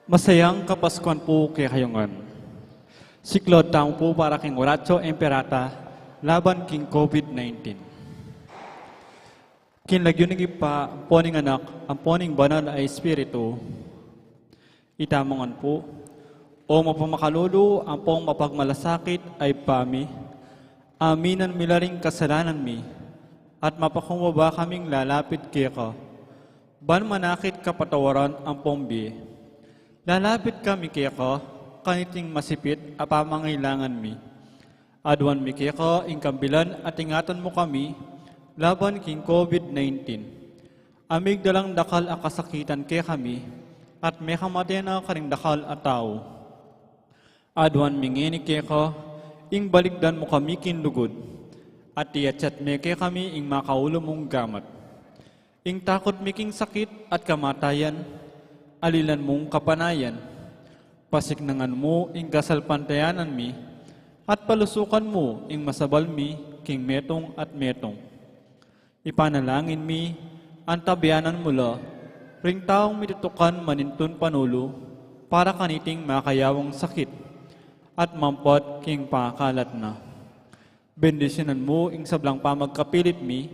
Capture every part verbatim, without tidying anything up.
Masayang Kapaskuan pu kekayu ngan. Siklaud tamu pu para king Oratio Imperata laban king COVID nineteen. King lagyu ning Ibpa, ampo ning Anak, ampo ning Banal a Espiritu. Itamu ngan pu. O mapamakalulu, ampong mapagmalasakit a Ibpa mi, aminan mi la ring kasalanan mi, at mapakumbaba kaming lalapit keka, ban manakit kapatawaran ampong bie. Lalapit kami keka, kaniting masipit a pamangailangan mi. Aduan mi keka ing kambilan at ingatan mu kami laban king COVID nineteen. A migdalang dakal a kasakitan kekami, at mekamate na karing dakal a tau. Aduan mi ngeni keka ing balikdan mu kami king lugud, at iyatyat me kekami ing makaulu mung gamat. Ing takut mi king sakit at kamatayan, alilan mung kapanayan. Pasiknangan mu ing kasalpantayanan mi, at palusukan mu ing masabal mi king metung at metung. Ipanalangin mi, antabayanan mu la ring taung mitutukan manintun panulu para kaniting makayawang sakit at mampat king pakalat na. Bendisyunan mu ing sablang pamagkapilit mi,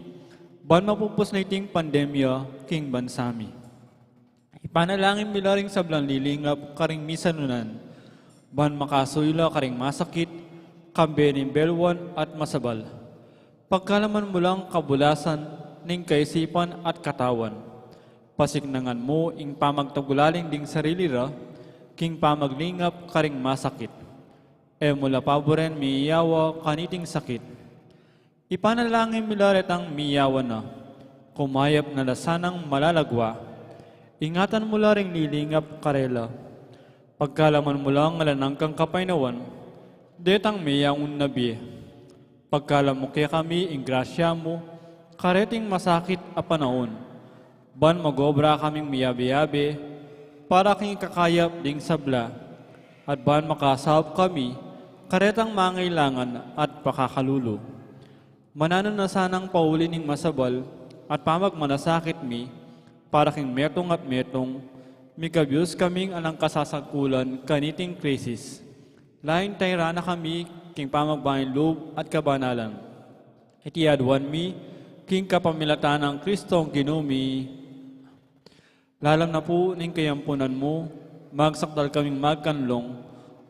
ban mapupus na iting pandemya king bansa mi. Ipanalangin mi la ring sablang lilingap karing misanunan, ban makasuyu la karing masakit, kambe ning belwan at masabal. Pagkalaman mu lang kabulasan ning kaisipan at katawan. Pasiknangan mu ing pamagtagulaling ding sarili ra, king pamaglingap karing masakit. E mu la paburen miyawa kaniting sakit. Ipanalangin mi la retang miyawa na, kumayap na la sanang malalagwa. Ingatan mu la ring lilingap karela. Pagkalaman mu lang alang anggang kapaynawan, detang miyangun na bie. Pagkalam mu kekami ing grasya mu, kareting masakit a panaun. Ban magobra kaming miyabe-yabe, para king kakayap ding sabla, at ban makasaup kami, karetang mangailangan at pakakalulu. Mananu na sanang pauli ning masabal at pamagmanasakit mi, para king metung at metung, mikabius kaming alang kasasagkulan kaniting krisis. Lain tayra na kami king pamagbaing lub at kabanalan. Iti aduan mi, king kapamilatan nang Kristong Ginu mi. Lalam na pu ning kayampunan mu, magsakdal kaming magkanlung,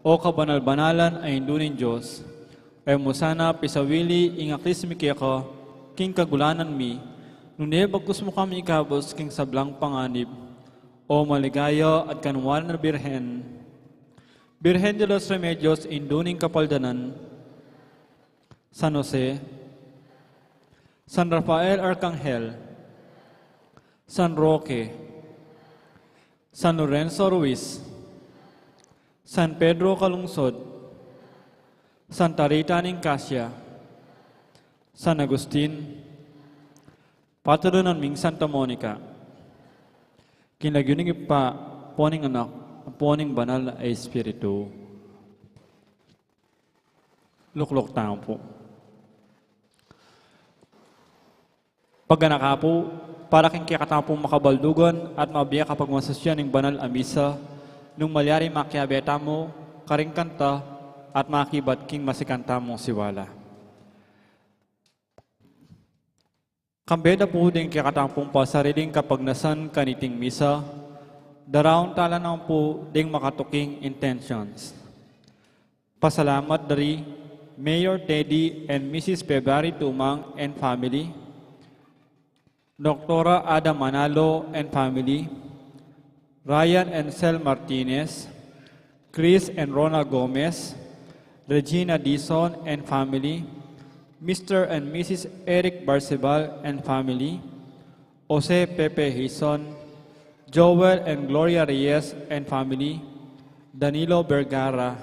O kabanal-banalan a Indu ning Dios. E mu sana pisawili ing aklis mi keka, king kagulanan mi, nune bagkus mu kami ikabus king sablang panganib. O maligaya at kanwanan a Birhen, Birhen de los Remedios, Indu ning Kapaldanan, San Jose, San Rafael Arcangel, San Roque, San Lorenzo Ruiz, San Pedro Calungsod, Santa Rita ning Cascia, San Agustin, patronan ming Santa Monica. King lagyu ning Ibpa, ampo ning Anak, ampo ning Banal a Espiritu. Lukluk tamu pu. Paganakan pu, para king kekatamu pung makabaldugan at mabiye kapagmasusyan ning banal a misa, nung malyari makiabe tamu karing kanta at makibat king masikan tamung siwala. Kambe da pu ding kekatamu pung pasariling kapagnasan kaniting misa, daraun tala naman pu ding makatuking intentions. Pasalamat dari Mayor Teddy and Missus February Tumang and family, Doktora Ada Manalo and family, Ryan and Sel Martinez, Chris and Rona Gomez, Regina Dizon and family, Mister and Missus Eric Barcibal and family, Jose Pepe Hizon, Joel and Gloria Reyes and family, Danilo Vergara.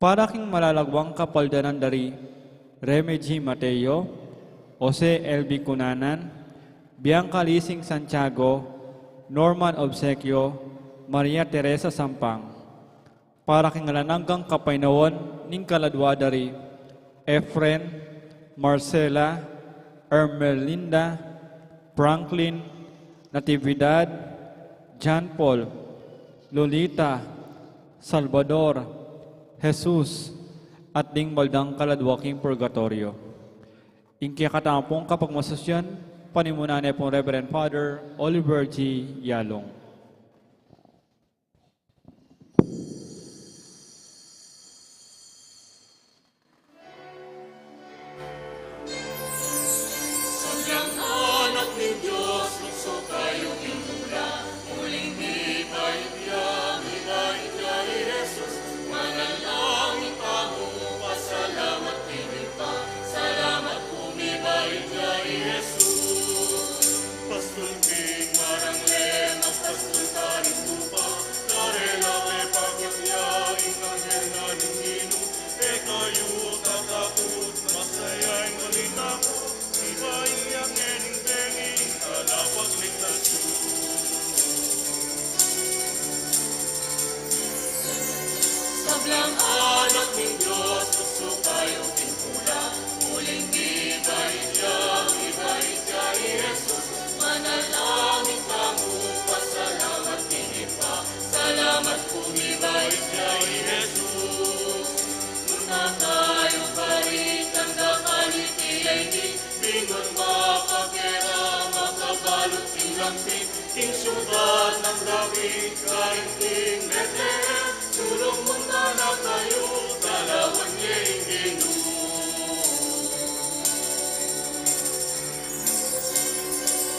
Para king malalagwang kapaldanan dari Reme G Mateo, Jose L B Cunanan, Bianca Lising Santiago, Norman Obsequio, Maria Teresa Sampang. Para king alang anggang kapaynawan ning kaladwa dari Efren, Marcela, Ermelinda, Franklin, Natividad, John Paul, Lolita, Salvador, Jesus, at ding maldang kaladwa king purgatoryo. Ing kekatamung kapagmasusyan, panimunan ne pung Reverend Father Oliver G. Yalong. Sabiang anak ning Dios, lukso kayu king tula, uling mibait ya, mibait ya i Jesus, manalangin tamu, pasalamat king Ibpa, salamat pu mibait ya i Jesus. Pastul king marang le, magpastul karing tupa, karela pepakit ya ing anghel na ning Ginu, e kayu tatakut, masaya ing balita ku, mibait ya ngening bengi ing kalapagligtas yu. Sabiang anak ning Dios, lukso kayu king tula, uling mibait ya, mibait ya i Jesus, manalangin tamu, pasalamat king Ibpa, salamat pu mibait ya i Jesus. Nung nakayu karing tandakan iti ya ini, bingun makakera, makabalut king lambing, king siudad nang David, karing king Betlehem, sulung mu na kayu, dalawan ye ing Ginu.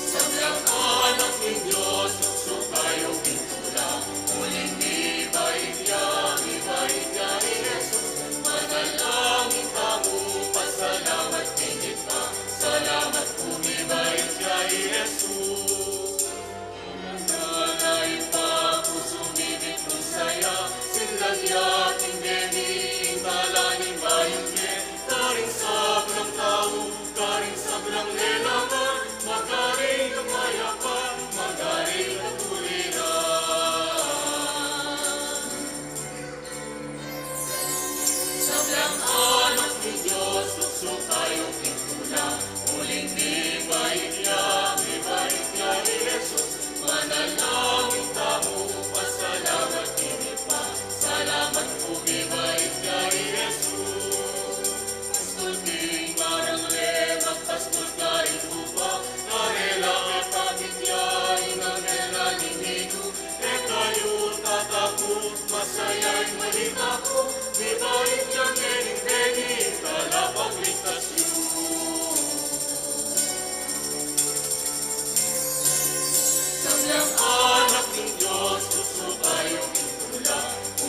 Sabiang anak ning Dios, lukso kayu king tula, uling mibait ya, mibait ya i Jesus, manalangin tamu, pasalamat king Ibpa, salamat pu mibait ya i Jesus. Manalay pa ku sumibit nung saya, sinlad ya king bengi ing tala ning bayung ye, karing sablang tau, karing sablang lelaman, magari ing kapayapa, magari ing kabuliran. Sabiang anak ning Dios, lukso kayu king tula, uling mibait ya, mibait ya i Jesus, manalangin tamu, pasalamat king Ibpa, salamat pu mibait ya i Jesus. Pastul king marang le, magpastul karing tupa, karela pepakit ya ing anghel na ning Ginu, e kayu tatakut, masaya ing balita ku, mibait ya ngening bengi ing kalapagligtas yu. Sabiang anak ning Dios, lukso kayu king tula,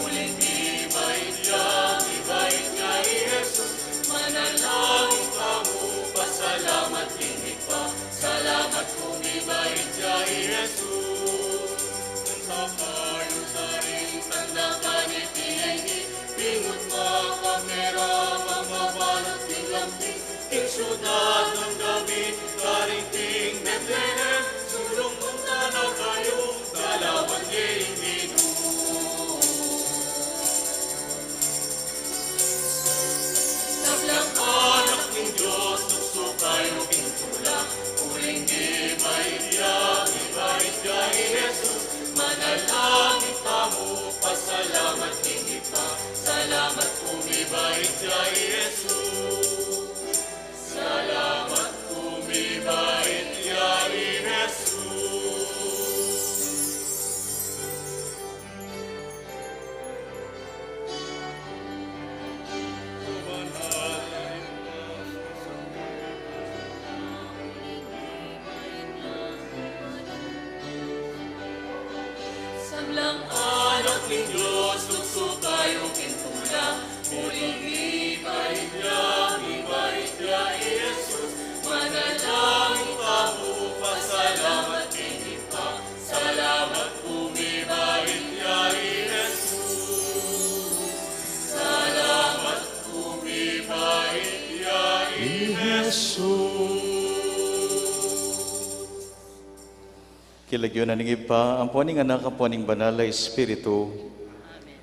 uling mibait ya, mibait ya i Jesus, manalangin tamu, pasalamat king Ibpa, salamat pu mibait ya i Jesus. Nung nakayu karing tandakan iti ya ini, bingun makakera, makabalut king lambing, king siudad nang David, karing king Betlehem, sulung mu na kayu, dalawan ye ing Ginu. Sabiang anak ning Dios, lukso kayu king tula, uling mibait ya, mibait ya i Jesus, manalangin tamu, pasalamat king Ibpa, salamat pu mibait ya i Jesus. Salamat pu mibait ya i Jesus. Sablang anak ning Dios, lukso kayu king tula, uling mibait ya, mibait ya i Jesus, manalangin tamu, pasalamat king Ibpa, salamat pu mibait ya i Jesus. Salamat pu mibait ya i Jesus. King lagyu na ning Ibpa, ampo ning Anak, ampo ning Banal a Espiritu. Amen.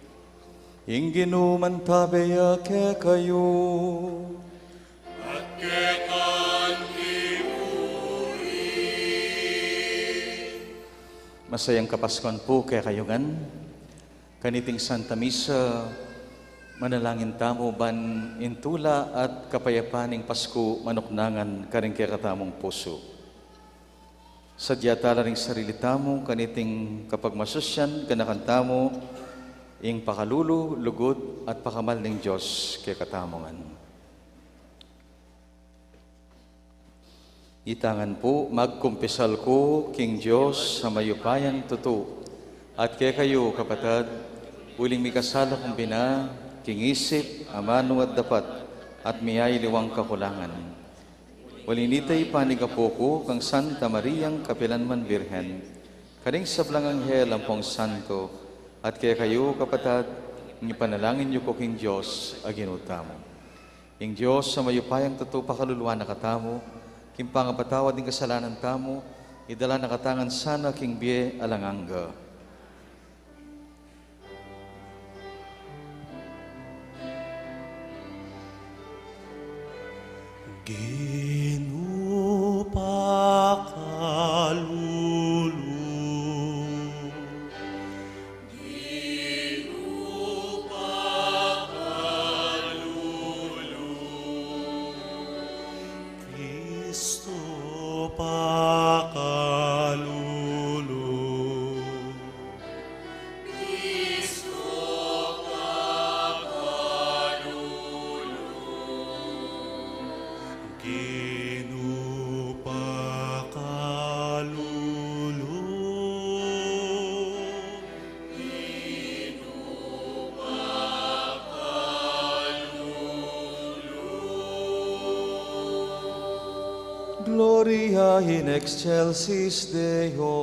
Ing Ginu mantabe ya kekayu. At keka mu rin. Masayang Kapaskuan pu kekayu ngan. Kaniting Santa Misa, manalangin tamu ban ing tula at kapayapan ning Pasku manuknangan karing kekatamung pusu. Sadya tala ring sarili tamu, kaniting kapagmasusyan, ganakan tamu ing pakalulu, lugud, at pakamal ning Dios kekatamu ngan. Ita ngan pu, magkumpisal ku king Dios a mayupayang tutu, at kekayu, kapatad, uling mikasala kung bina, king isip, amanu at dapat, at miyaliwang kakulangan. Uling nita ipanyawad ku kang Santa Mariang kapilan man Birhen, karing sablang anghel ampong santo, at kekayu, kapatad, ipanalangin yu ku king Dios a Ginu tamu. Ing Dios a mayupayang tutu pakaluluan na katamu, king pangapatawad ning kasalanan tamu, idala na katamu ngan sana king bie alang angga. Ginu pakalulu. Ginu pakalulu. Kristo pakalulu. Kristo pakalulu. Ginu pakalulu. Ginu pakalulu. Gloria in excelsis Deo.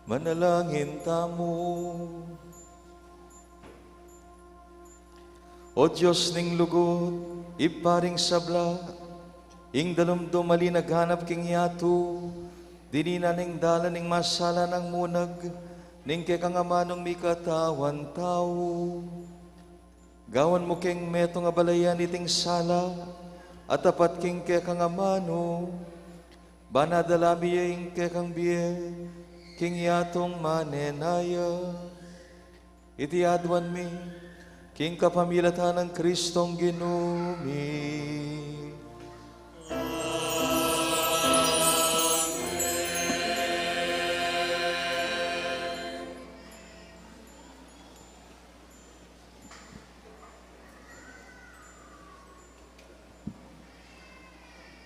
Manalangin tamu. O Dios ning lugud, Ibpa ring sabla, ing dalumdum a linagganap king yatu, dininan ning dalan ning masala nang munag ning kekang amanung mikatawan tau. Gawan mu keng metung a balayan iting sala a tapat king kekang amanu, ban adala mi ya ing kekang bie king yatung manenaya. Iti aduan mi king kapamilatan nang Kristong Ginu mi.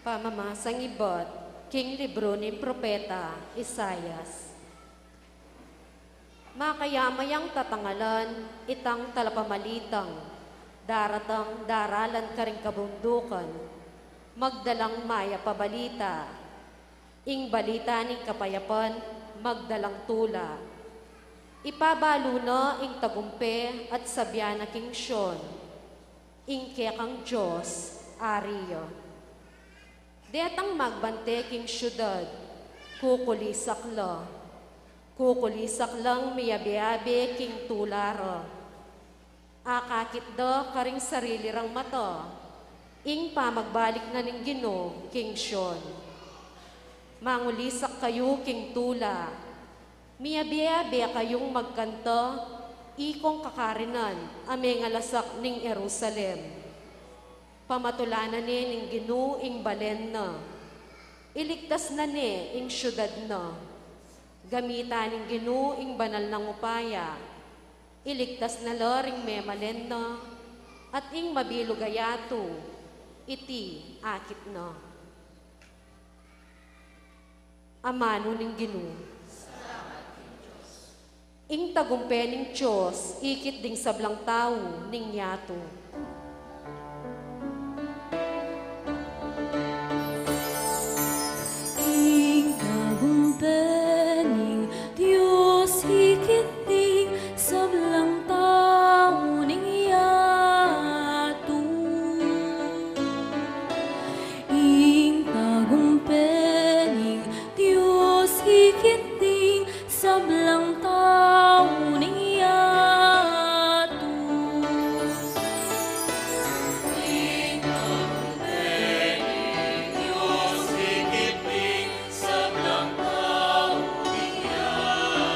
Pamamasang ibat king libru ning propeta Isaias. Makayamayang tatangalan itang talapamalitang daratang daralan karing kabundukan, magdalang mayap a balita, ing balita ning kapayapan, magdalang tula. Ipabalu na ing tagumpe at sabian na king Sion, ing kekang Dios, Ari ya. Detang magbante king siudad, kukulisak la. Kukulisak lang miyabe-abe king tula ra. Akakit da karing sarili rang mata ing pamagbalik na ning Ginu king Sion. Mangulisak kayu king tula, miyabe-abe kayung magkanta, ikong kakarinan a mengalasak ning Jerusalem. Pamatulanan ne ning Ginu ing balen na, iligtas na ne ing siudad na. Gamitan ning Ginu ing banal nang upaya, iligtas na la ring memalen na, at ing mabilug a yatu, iti akit na. Amanu ning Ginu. Ing tagumpe ning Dios ikit ding sablang tau ning yatu. Ing tagumpe ning Dios ikit ding sablang tau ning yatu. Ing tagumpe ning Dios ikit ding sablang tau ning yatu. Ing tagumpe ning Dios ikit ding sablang tau ning yatu.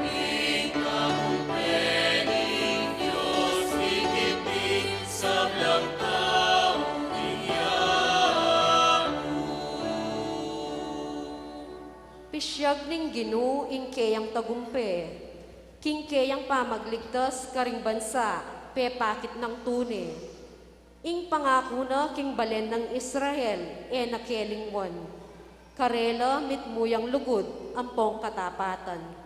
Ing tagumpe ning Dios ikit ding sablang tau ning yatu. Pisiag ning Ginu ing keyang tagumpe king keyang pamagligtas karing bansa, pepakit nang tune. Ing pangaku na king balen nang Israel, e na kelingwan. Karela mitmu yang lugud ampong katapatan.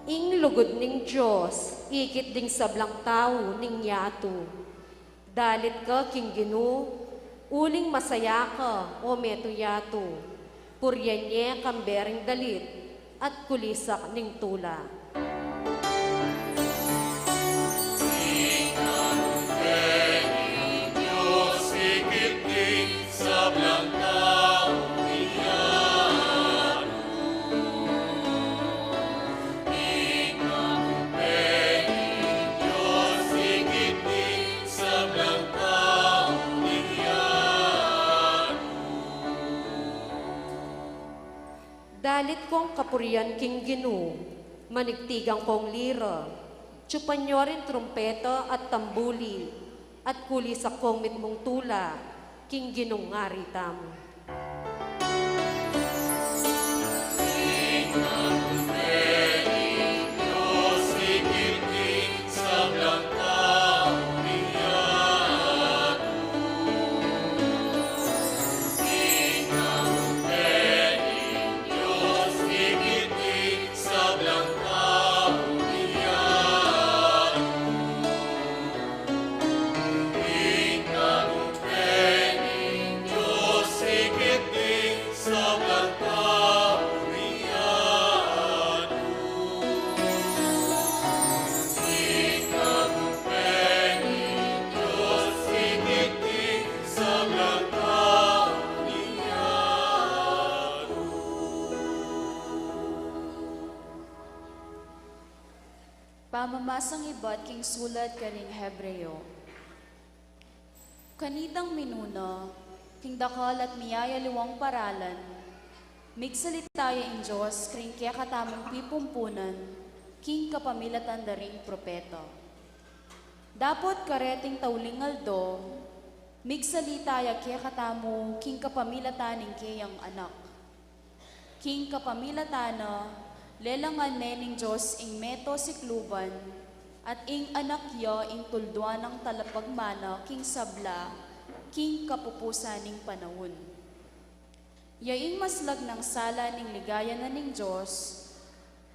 Ing lugud ning Dios ikit ding sablang tau ning yatu. Dalit ka king Ginu, uling masaya ka, o metung yatu. Purian ye kambe ring dalit at kulisak ning tula. Dalit kong kapurian king Ginu, manigtigan kong lira, tsupan yo ring trumpeta at tambuli, at kulisak kong mitmung tula king Ginung Ari tamu. Pamamasang ibat king sulat karing Hebreo. Kanitang minuna, king dakal at miyayaliwang paralan, migsalita ya ing Dios karing kekatamung pipumpunan, king kapamilatan da ring propeta. Dapot kareting tauling aldo, migsalita ya kekatamu king kapamilatan ning keyang Anak. King kapamilatan na, lelangan ne ning Dios ing meto sikluban, at ing Anak ya ing tulduan nang talapagmana king sabla, king kapupusan ning panaun. Ya ing maslag nang sala ning ligaya na ning Dios,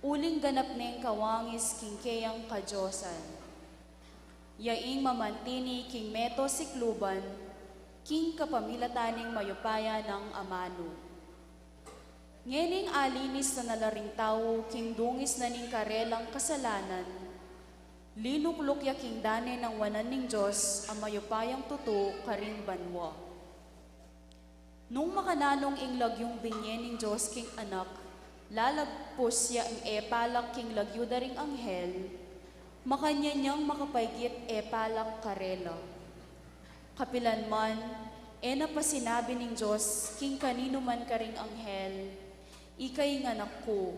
uling ganap neng kawangis king keyang kadiosan. Ya ing mamantini king meto sikluban, king kapamilatan ning mayupaya nang amanu. Ngening alinis na na la ring tau king dungis na ning karelang kasalanan, linukluk ya king dane nang wanan ning Dios a mayupayang tutu karing banua. Nung makananung ing lagyung binye ning Dios king Anak, lalagpus ya ing e palak king lagyu da ring anghel, makanyan yang makapaigit e palak karela. Kapilan man, e na pa sinabi ning Dios king kaninu man karing anghel, "Ika ing Anak ku,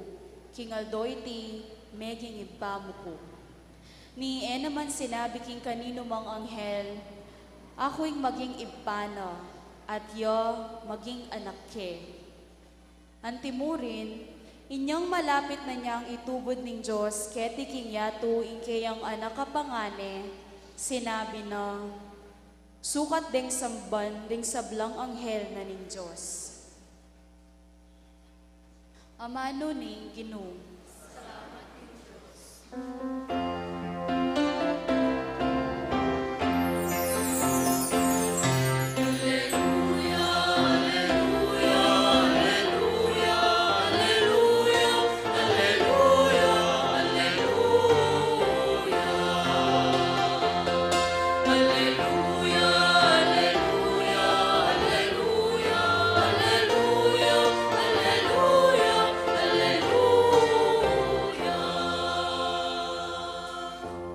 king aldo iti, meging Ibpa mu ku." Ni e naman sinabi king kaninu mang anghel, "Aku ing maging Ibpa na, at iya maging Anak ke." Antimurin, inyang malapit na nang itubud ning Dios keti king yatu ing keyang Anak a pangane, sinabi na, sukat deng samban ding sablang anghel na ning Dios. Amanu ning Ginu.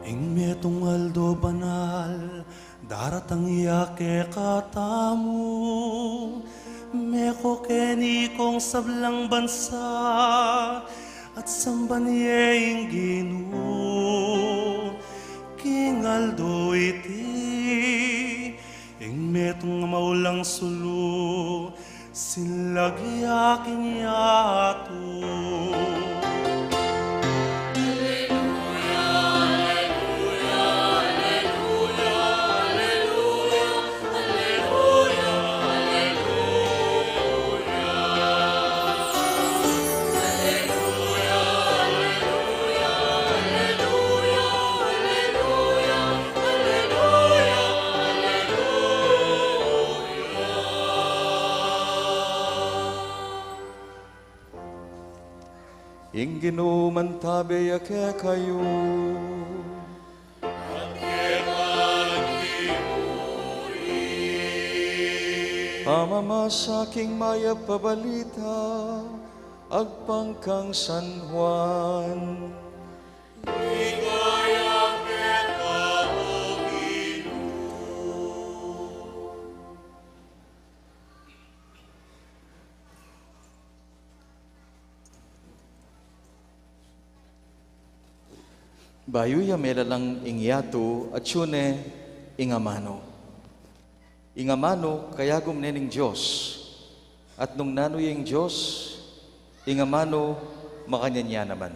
Ing metung aldo banal, daratang ya kekatamu, meko keni kong sablang bansa, at samban ye ing Ginu, king aldo iti, ing metung a maulang sulu, sinlag ya king yatu. Ing Ginu mantabe ya kekayu. Pamamasa king mayap a balita agpang kang San Juan. Bayu ya melalang ing yatu, atyu ne ing amanu. Ing amanu kayagum ne ning Dios, at nung nanu ya ing Dios, ing amanu makanyan ya naman.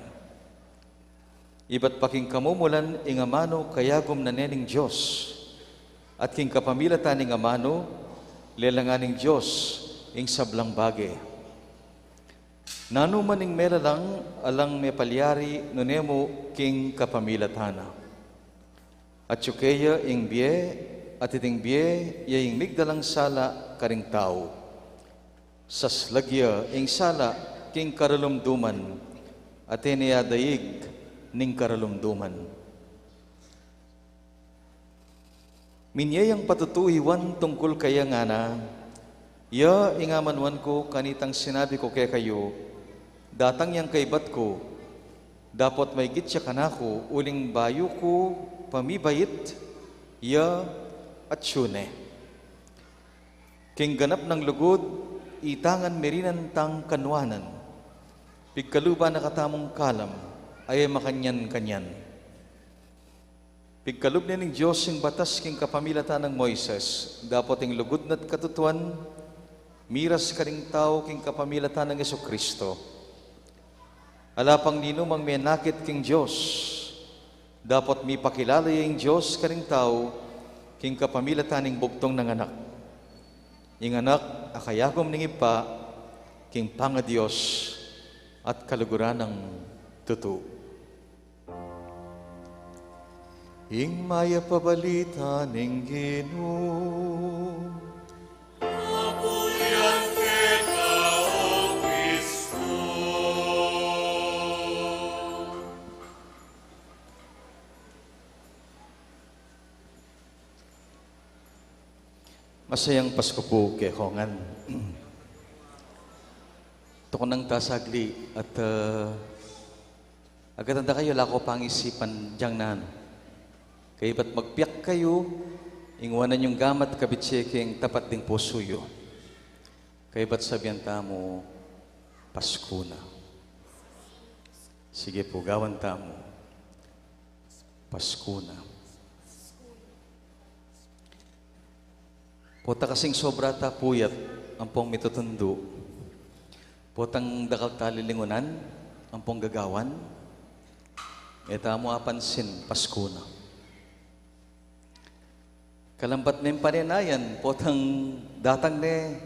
Ibat pa king kamumulan, ing amanu kayagum na ne ning Dios, at king kapamilatan ning amanu, lelangan ning Dios ing sablang bage. Nanu man ing melalang, alang mepalyari nune mu king kapamilatan na. Atyu keya ing bie, at iting bie ya ing migdalang sala karing tau. Saslag ya ing sala king karalumduman, at e ne ya daig ning karalumduman. Minie yang patutu i Juan tungkul kaya, ngana, "Ya ing amanuan ku, kanitang sinabi ku kekayu, datang yang kaybat ku, dapot maigit ya kanaku, uling bayu ku pa mibait, ya atyu ne. King ganap nang lugud, itangan mi rin nang kanuanan. Pigkaluban na katamung kalam, a e makanyan-kanyan." Pigkalub ne ning Dios ing batas king kapamilatan nang Moises, dapot ing lugud na't katutuan, miras karing tau king kapamilatan nang Jesucristo. Ala pang ninumang menakit king Dios, dapot mipakilala ya ing Dios karing tau king kapamilatan ning bugtung nang Anak. Ing Anak a kayagum ning Ibpa, king pangaDios at kaluguran nang tutu. Ing Mayap a Balita ning Ginu. Kapuyan keka, O Kristo. Masayang Pasko pu kekongan. Tukunan ta sagli at, ah, agad-agad kayu, ala ko pang isipan diyang nanu. Kaybat magpiak kayu, ing wanan yung gamat kabit ye king tapat ding pusu yu. Kaybat sabian tamu, "Pasku na." Sige pu, gawan tamu, "Pasku na." Pota kasing sobra ta puyat ampong mitutundu. Potang dakal ta lilingunan ampong gagawan, e tamu apansin, Pasku na. Kalambat neng panenayan, potang datang ne,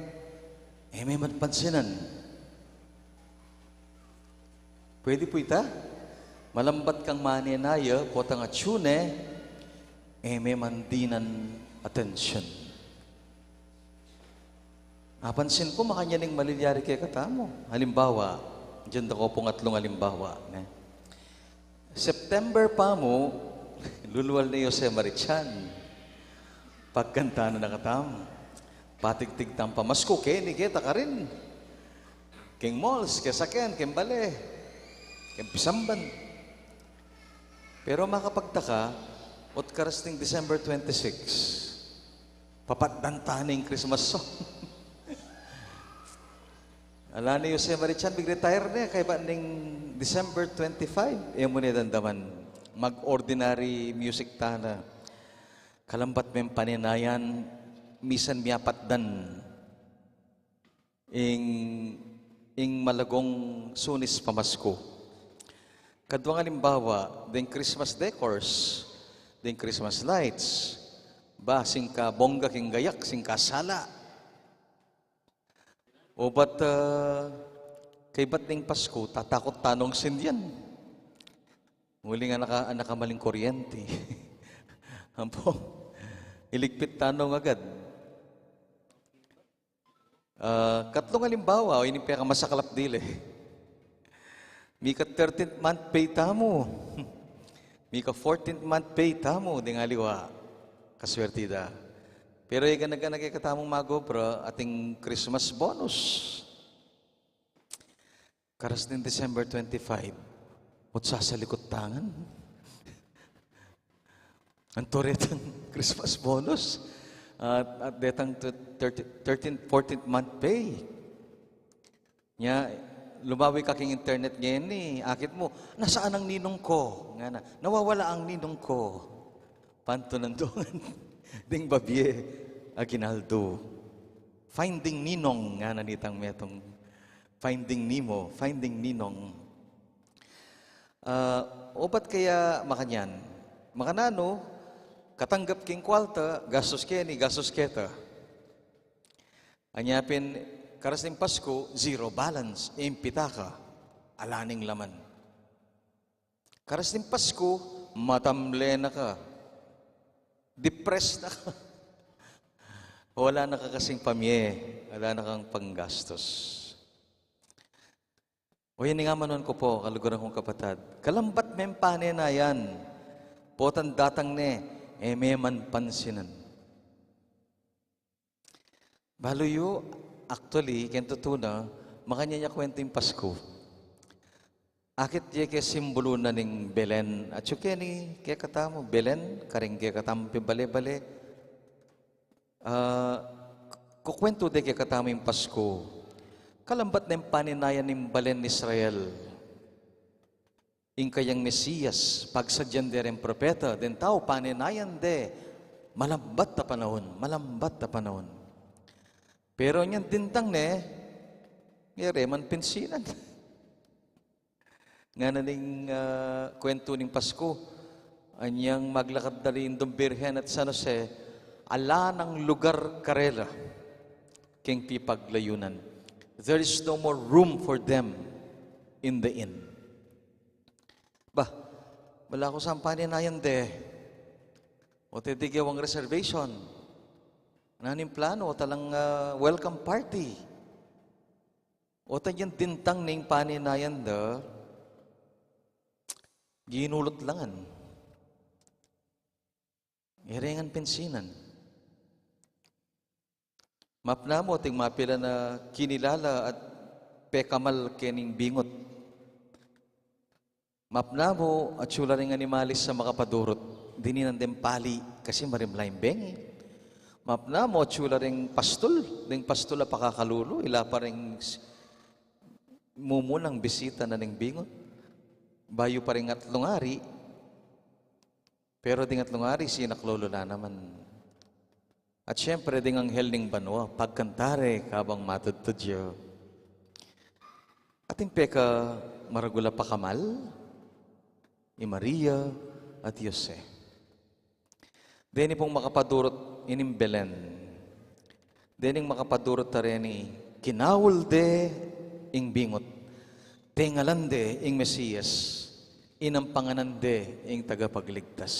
e me man pansinan. Pwede pu ita? Malambat kang manenaya, potang atyu ne, e me man dinan atensyun. Apansin ku, makanyan ing malilyari kekatamu. Halimbawa, dinan da ko pung atlung halimbawa, ne? September pa mu, lulual ne i Jose Marichan. Pagkanta na na katam. Patigtig tang pamasku, keni keta karin. King malls, kesaken, king bale, king pisamban. Pero makapagtaka, ot karas ning December twenty-six, papatdan ta ne ing Christmas song. Ala ne i Jose Marichan, mig-retire ne kaybat ning December twenty-five. E mu ne damdaman, mag-ordinary music ta na. Kalambat meng panenayan, misan miyapatdan ing, ing malagong sunis pamasku. Kaduang alimbawa, ding Christmas decors, ding Christmas lights, ba, singka bongga king gayak, singka sala. Obat, ah, kaybat ning Pasku, tatakut ta nung sindian. Uling anak, anak a maling kuryente. Ampo, iligpit ta nung agad. Ah, katlung alimbawa, o, ini pekamasaklap dili. Mika thirteenth month pay tamu. Mika fourteenth month pay tamu, ding aliwa. Kaswerti da. Pero e gana-gana kekatamung mag-obra, ating Christmas bonus. Karas ning December twenty-five, ot sasalikut ta ngan. Anto retang Christmas bonus? At, at detang thirty, thirteenth, fourteenth month pay. Nya, lumawi ka king internet ngeni, akit mu, "Nasaan ang ninong ko?" Ngana, "Nawawala ang ninong ko." Pantunan do ngan ding babie aginaldo. Finding Ninong, ngana nitang metung. Finding Nemo, Finding Ninong. Ah, obat kaya makanyan? Makananu, katanggap king kwalta, gastus keni, gastus keta. Anya pin, karas ning Pasku, zero balance, ing pitaka, ala ning laman. Karas ning Pasku, matamle na ka. Depressed na ka. Wala na ka kasing pamie, wala na kang panggastos. O yan nga manon ku pu, kaluguran kung kapatad. Kalambat meng paninayan, potang datang ne, e me man pansinan. Balu yu, actually, keng tutu na, makanyan ya kuwentu ing Pasku. Akit ye ke simbulu na ning Belen. Atyu ke ni kekatamu, Belen, karing kekatamu pibale-bale. Ah, kukuwentu de kekatamu ing Pasku. Kalambat neng paninayan ning balen Israel. Ing kayang Mesias, pagsadyan de reng propeta, deng tau paninayan de, malambat a panaun, malambat a panaun. Pero nyang dintang ne, e re man pinsinan. Ngana ning, ah, kuwentu ning Pasku, anyang maglakad da ring Indung Birhen at San Jose, ala nang lugar karela keng pipaglayunan. There is no more room for them in the inn. Ba, wala ku sang paninayan de. O te di gewang reservation. Nanu ing plano, o talang, ah, welcome party. O ta nyang dintang ning paninayan da, ginulut la ngan. E re ngan pinsinan. Mapna mu ating mapilan a kinilala at pekamal kening bingut. Mapna mu atyu la ring animalis a makapadurut. Dininan deng pali kasi marimla ing bengi. Mapna mu atyu la ring pastul, deng pastul a pakakalulu, ila pa ring s-, mumunang bisita na ning bingut. Bayu pa ring atlung ari, pero ding atlung ari, sinaklulu la naman. At siyempre, ding anghel ning banua, pagkanta re kabang matudtud ya. Ating pekamaragul a pakamal, i Maria at i Jose. Deni pung makapadurut ining Belen. Dening makapadurut ta reni, kinaul de ing bingut. Tengalan de ing Mesias. Inampanganan de ing tagapagligtas.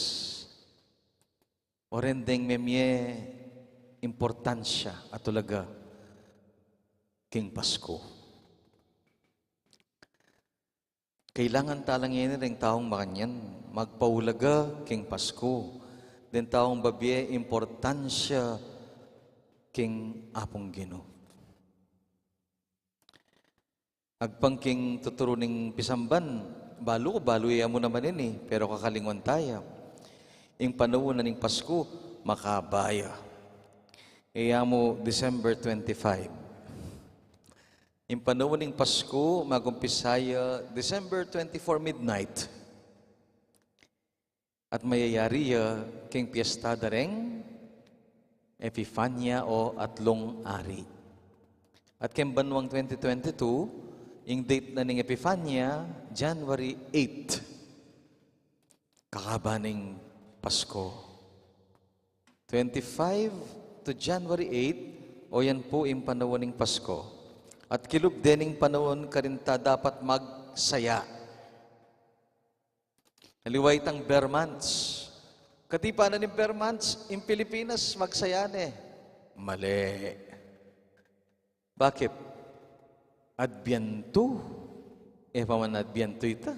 O ren deng memie importansya a tulaga king Pasku. Kailangan talang ini ring taung makanyan, magpaulaga king Pasku, deng taung babie importansya king Apung Ginu. Agpang king tuturu ning pisamban, balu ku, balu ya mu naman ini, pero kakalingwan taya. Ing panaun na ning Pasku, makaba ya. Iya mu December twenty-five. Ing panaun ning Pasku, magumpisa ya December twenty-four midnight. At mayayari ya king piyesta da reng Epifania o Atlung Ari. At keng banuang twenty twenty-two, ing date na ning Epifania, January eight. Kakaba ning Pasku. Twenty-five to January eight, o yan pu ing panaun ning Pasku. At kilub dening panaun karin ta dapat magsaya. Aliwa itang Ber months. Katipanan ning Ber months, ing Pilipinas, magsaya ne. Mali. Bakit? Adbiantu. E pa man Adbiantu ita.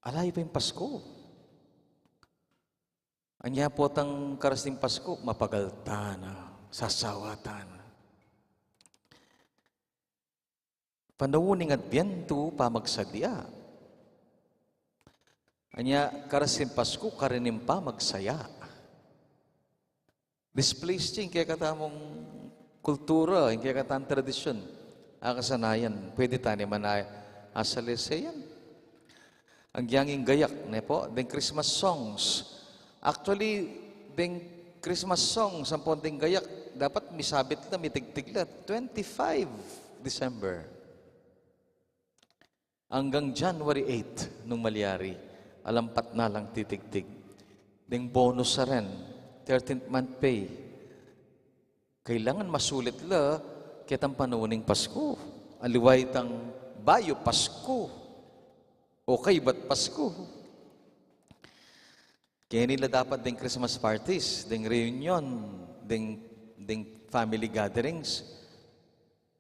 Ala ya pa ing Pasku. Anya potang karas ning Pasku, mapagal ta na, sasawa ta na. Panaun ning Adbiantu, pamagsadya. Anya, karas ning Pasku, karin ing pamagsaya. Displace ing kekatamung kultura, ing kekatamung tradisyon. A kasanayan, pwede tane man a, asalese yan. Agyang ing gayak, ne pu, deng Christmas songs. Actually, deng Christmas songs, ampon deng gayak, dapat misabit la, mitigtig la, twenty-five December. Anggang January eight, nung malyari, alampat na lang titigtig. Deng bonus a ren, thirteenth month pay. Kailangan masulit la ketang panaun ning Pasku. Aliwa itang bayu Pasku o kaybat Pasku. Keni la dapat deng Christmas parties, deng reunion, ding, ding family gatherings,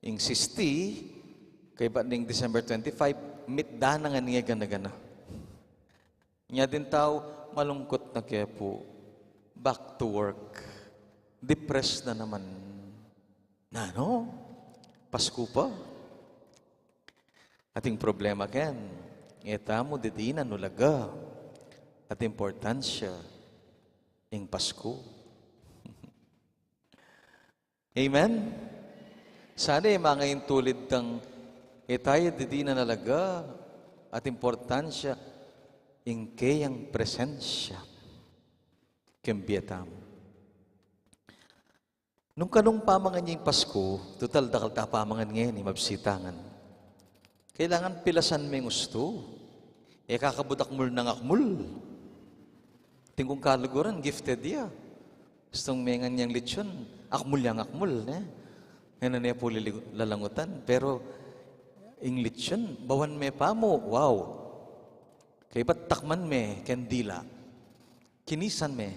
ing sixty, kaybat ning December twenty-five, mitdan na ngan ya gana-gana. Nya ding tau, malungkut na ke pu. Back to work. Depressed na naman. Nanu? Pasku pa? Ating problema ken, e tamu didinan ulaga at importansya ing Pasku. Amen? Sana e manga ing tulid tang, e taya didinan ulaga at importansya ing keyang presensya king bie tamu. Nung kanung pamangan ya ing Pasku, tutal dakal ta pamangan ngeni, mabisita ngan. Kailangan pilasan me ing ustu. E ka kabud akmul nang akmul. Atin kung kaluguran, gifted ya. Ustung mengan yang litson, akmul yang akmul, ne? Ngana ne pu lili-, lalangutan. Pero ing litson, bawan me pamu, wow. Kaybat takman me keng dila. Kinisan me.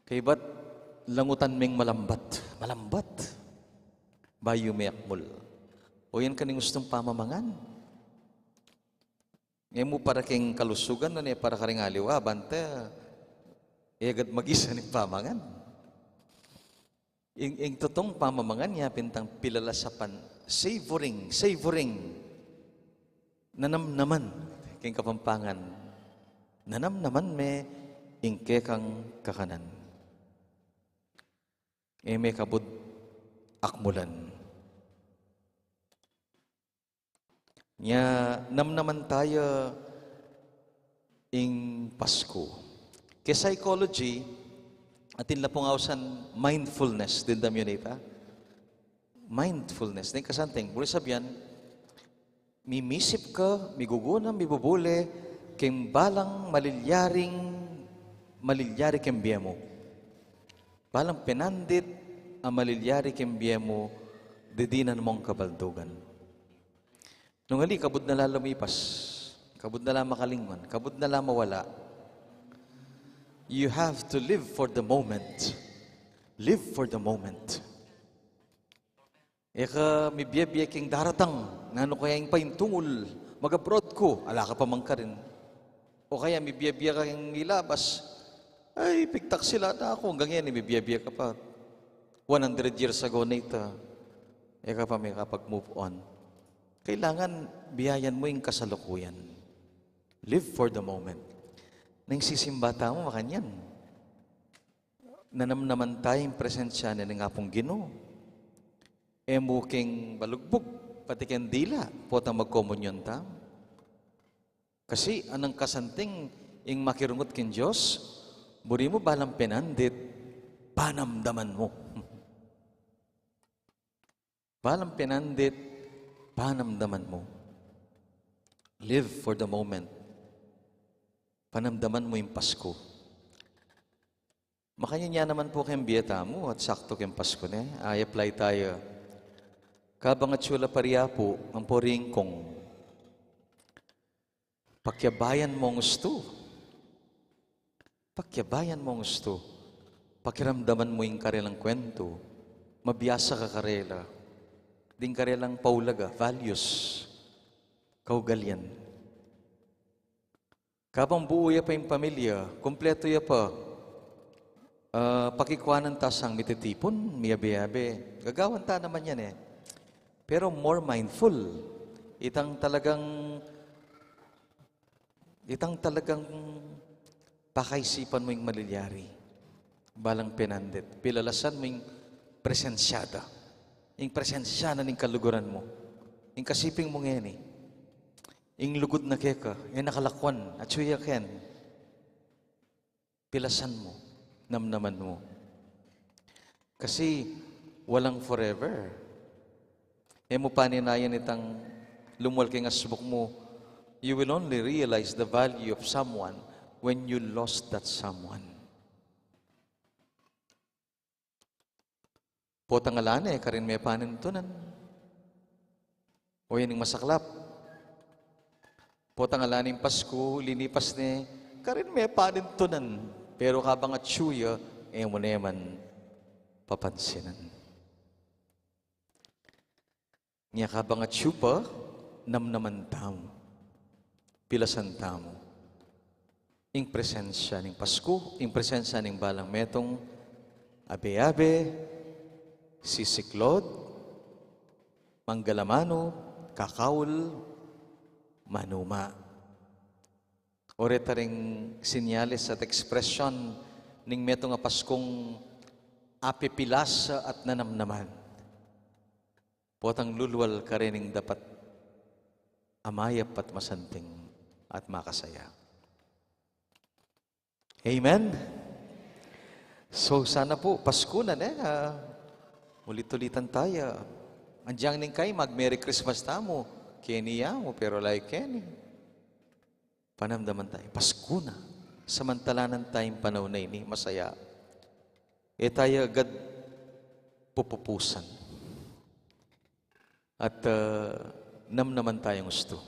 Kaybat langutan meng malambat. Malambat. Bayu me akmul. O yan kaning ustung pamamangan. E mu para keng kalusugan, nune para karing aliwa, banta, e agad magisan ing pamangan. Ing, ing tutung pamamangan ya pin tang pilalasapan, savoring, savoring. Nanamnaman, king Kapampangan. Nanamnaman me ing kekang kakanan. E me kabud akmulan. Nya, namnaman taya ing Pasku. Keng psychology, atin la pung ausan mindfulness, dimdam yu nita? Mindfulness. Neng kasanting, buri sabian, mimisip ka, migugunam, mibubule, keng balang malilyaring, malilyari keng bie mu. Balang penandit a malilyari keng bie mu, didinan mung kabaldugan. Nung ali, kabud na la lumipas, kabud na la makalingon, kabud na la mawala. You have to live for the moment. Live for the moment. E ka mibie-bie king daratang, nanu kaya ing paintungul, mag-abroad ku, ala ka pa man karin. O kaya mibie-bie ka king ilabas, ay, pigtaksi la da ku, anggang ngeni mibie-bie ka pa. One hundred years ago na ita, e ka pa mekapag-move on. Kailangan biayan mu ing kasalukuyan. Live for the moment. Neng sisimba tamu, makanyan. Nanamnaman ta ing presensya na ning Apung Ginu. E mu king balugbug, pati keng dila, potang magkomunyon ta. Kasi anang kasanting ing makirungut king Dios, buri mu balang penandit, panamdaman mu. Balang penandit, panamdaman mu. Live for the moment. Panamdaman mu ing Pasku. Makanyan ya naman pu keng bie tamu at saktu keng Pasku ne, i-apply taya. Kabang atyu la pa ri Apu, ampo ri Ingkung. Pakyabayan mung ustu. Pakyabayan mung ustu. Pakiramdaman mu ing karelang kwentu. Mabiasa ka karela. Ding karelang paulaga, values, kaugalian. Kabang buu ya pa ing pamilya, kumpletu ya pa, ah, pakikuanan ta sang mititipun, miyabe-yabe. Gagawan ta naman yan e. Pero more mindful. Itang talagang, itang talagang pakaisipan mu ing malilyari. Balang penandit. Pilalasan mu ing presensya da. Ing presensya na ning kaluguran mu. Ing kasiping mu ngeni. Ing lugud na keka, e na kalakwan, atyu ya ken. Pilasan mu, namnaman mu. Kasi walang forever. E mu paninayan itang lumual king asbuk mu, you will only realize the value of someone when you lost that someone. Potang ala ne, karin me panintunan. O yan ing masaklap. Potang ala ne ing Pasku, linipas ne, karin me panintunan. Pero kabang atyu ya, e mu ne man papansinan. Nya kabang atyu pa, namnaman tamu, pilasan tamu ing presensya ning Pasku, ing presensya ning balang metung, abe-abe, sisiklod, manggalamanu, kakaul, manuma. O reta ring sinyales at ekspresyon ning metung a Paskung apipilasa at nanamnaman. Potang lulual karin ing dapat a mayap at masanting at makasaya. Amen? So, sana po, Pasku na, ne? Ah, ulit-ulitan tayo. Anjang ning kay mag-Merry Christmas tamu. Keni ya mu, pero like keni. Panamdaman tayo. Pasku na. Samantalanan tayong panahon na ini, masaya. E tayo agad pupupusan. At, ah, namnaman tayong ustu.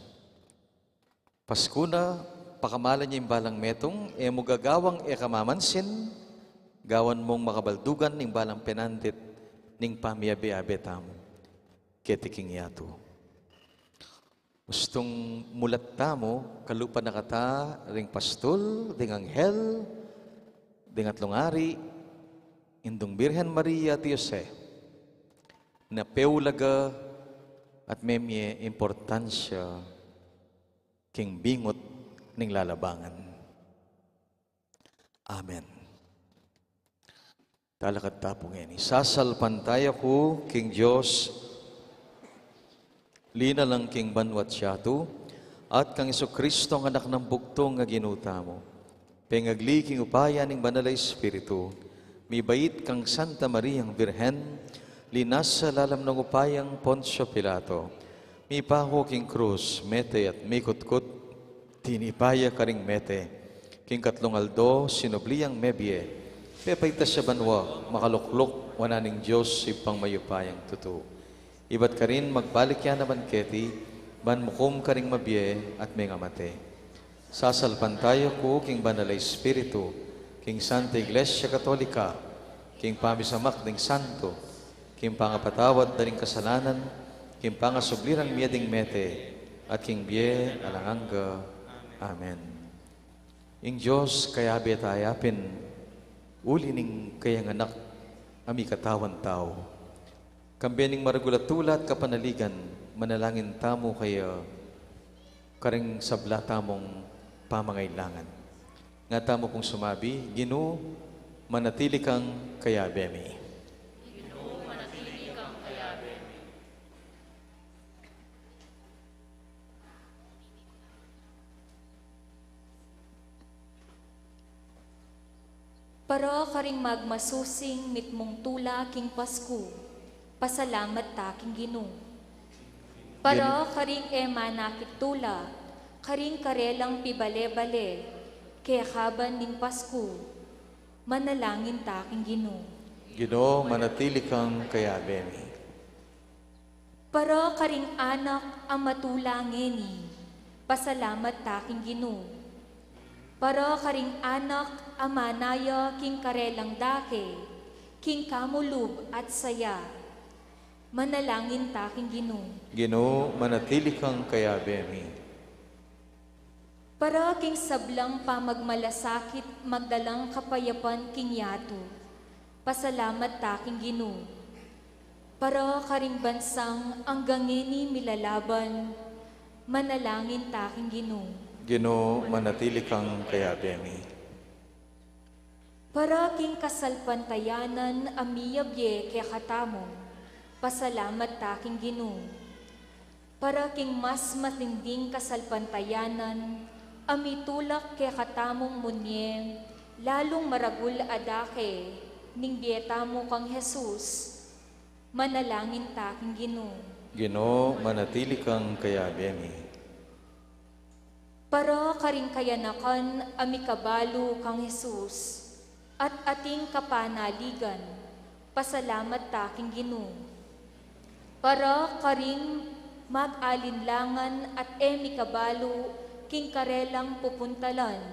Pasku na, pakamalan ya ing balang metung, e mu gagawang e ka mamansin, gawan mung makabaldugan ning balang penandit ning pamiabe-abe tamu keti king yatu. Ustung mulat tamu, kalupa na kata ring pastul, ding anghel, ding atlung ari, Indung Birhen Maria at Jose, na peulaga at memie importansya king bingut ning lalabangan. Amen. Talakad ta pu ngeni. Sasalpantaya ku king Dios, linalang king banwa't yatu, at kang Jesucristo, a Anak nang bugtung a Ginu tamu, pengagli king upaya ning Banal a Espiritu, mibait kang Santa Mariang Birhen, linasa lalam ning upayang Poncio Pilato, mipaku king krus, mete at mikutkut, tinipa ya karing mete, king katlung aldo sinubli yang mebie, pepaitas ya banwa, makalukluk wanan ning Dios Ibpang mayupayang tutu. Ibat karin magbalik ya naman keti, ban mukum karing mabie at mengamate. Sasalpantaya ku king Banal a Espiritu, king Santa Iglesia Katolika, king pamisamak ding santo, king pangapatawad da ring kasalanan, king pangasubli rang mie ding mete, at king bie alang angga. Amen. Ing Dios kayabe taya pin, uli ning kayang Anak a mikatawan tau. Kambe ning maragul a tula at kapanaligan, manalangin tamu kaya karing sabla tamung pamangailangan. Nga tamu pung sumabi, Ginu, manatili kang kayabe mi. Para karing magmasusing mitmung tula king Pasku, pasalamat ta king Ginu. Para karing e manakit tula, karing karelang pibale-bale, kekaban ning Pasku, manalangin ta king Ginu. Ginu, manatili kang kayabe mi. Para karing anak a matula ngeni, pasalamat ta king Ginu. Para karing anak a manaya king karelang dake, king kamulub at saya, manalangin ta king Ginu. Ginu, manatili kang kayabe mi. Para king sablang pamagmalasakit magdalang kapayapan king yatu, pasalamat ta king Ginu. Para karing bansang anggang ngeni milalaban, manalangin ta king Ginu. Ginu, manatili kang kayabe mi. Para king kasalpantayanan a miyabie kekatamu, pasalamat ta king Ginu. Para king mas matinding kasalpantayanan a mitulak kekatamung munye, lalung maragul a dake ning bie tamu kang Jesus, manalangin ta king Ginu. Ginu, manatili kang kayabe mi. Para karing kayanakan a mikabalu kang Jesus at ating kapanaligan, pasalamat ta king Ginu. Para karing mag-alinlangan at e mikabalu king karelang pupuntalan,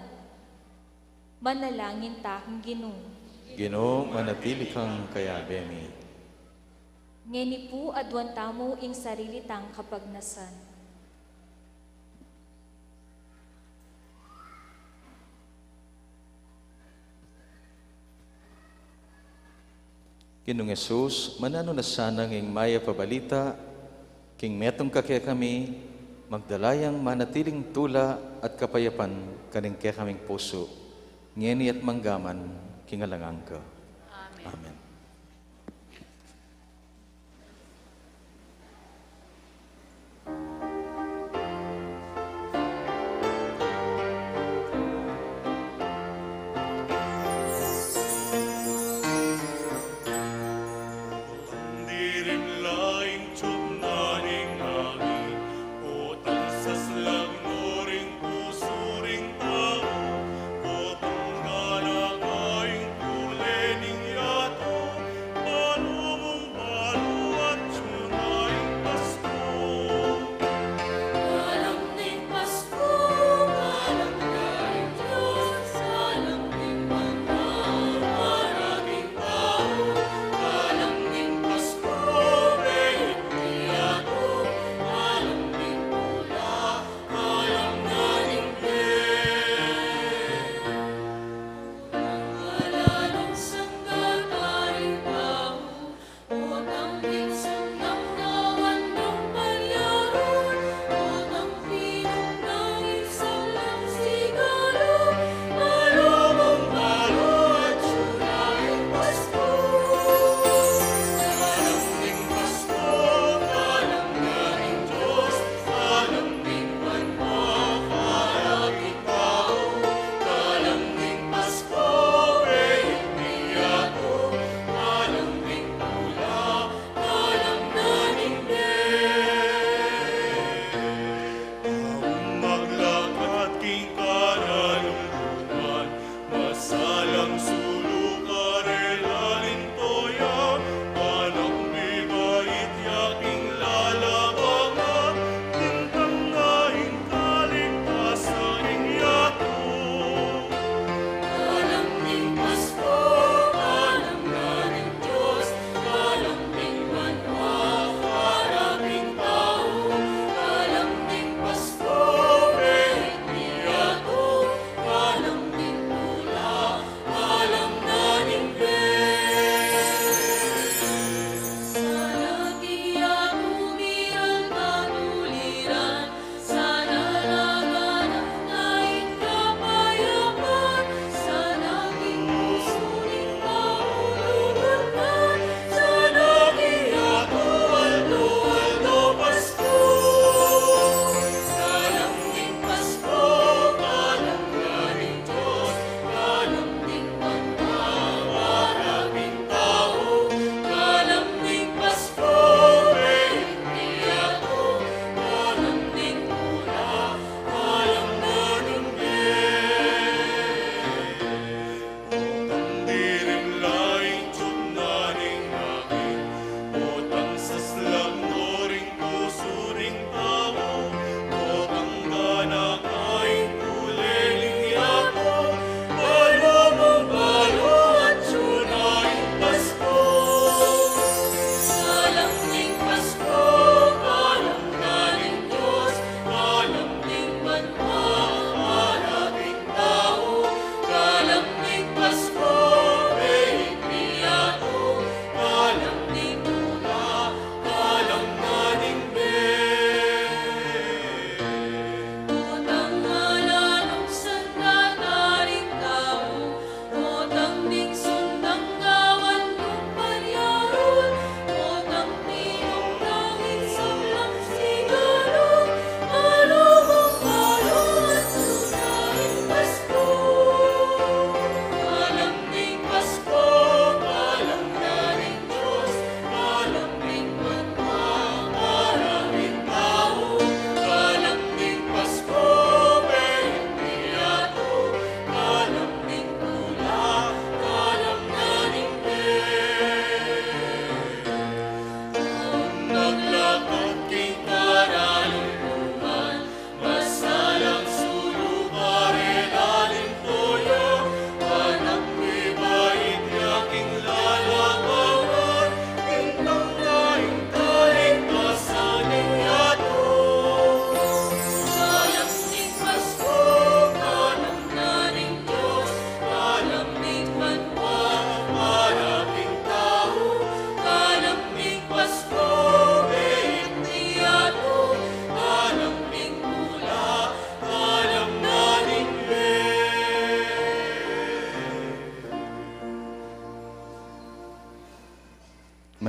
manalangin ta king Ginu. Ginu, manatili kang kayabe mi. Ngeni pu, aduan tamu ing sarili tang kapagnasan. Ginung Jesus, mananu na sana ing mayap a balita king metung ka kekami, magdala yang manatiling tula at kapayapan karing kekaming pusu, ngeni at manggaman king alang angga. Amen. Amen.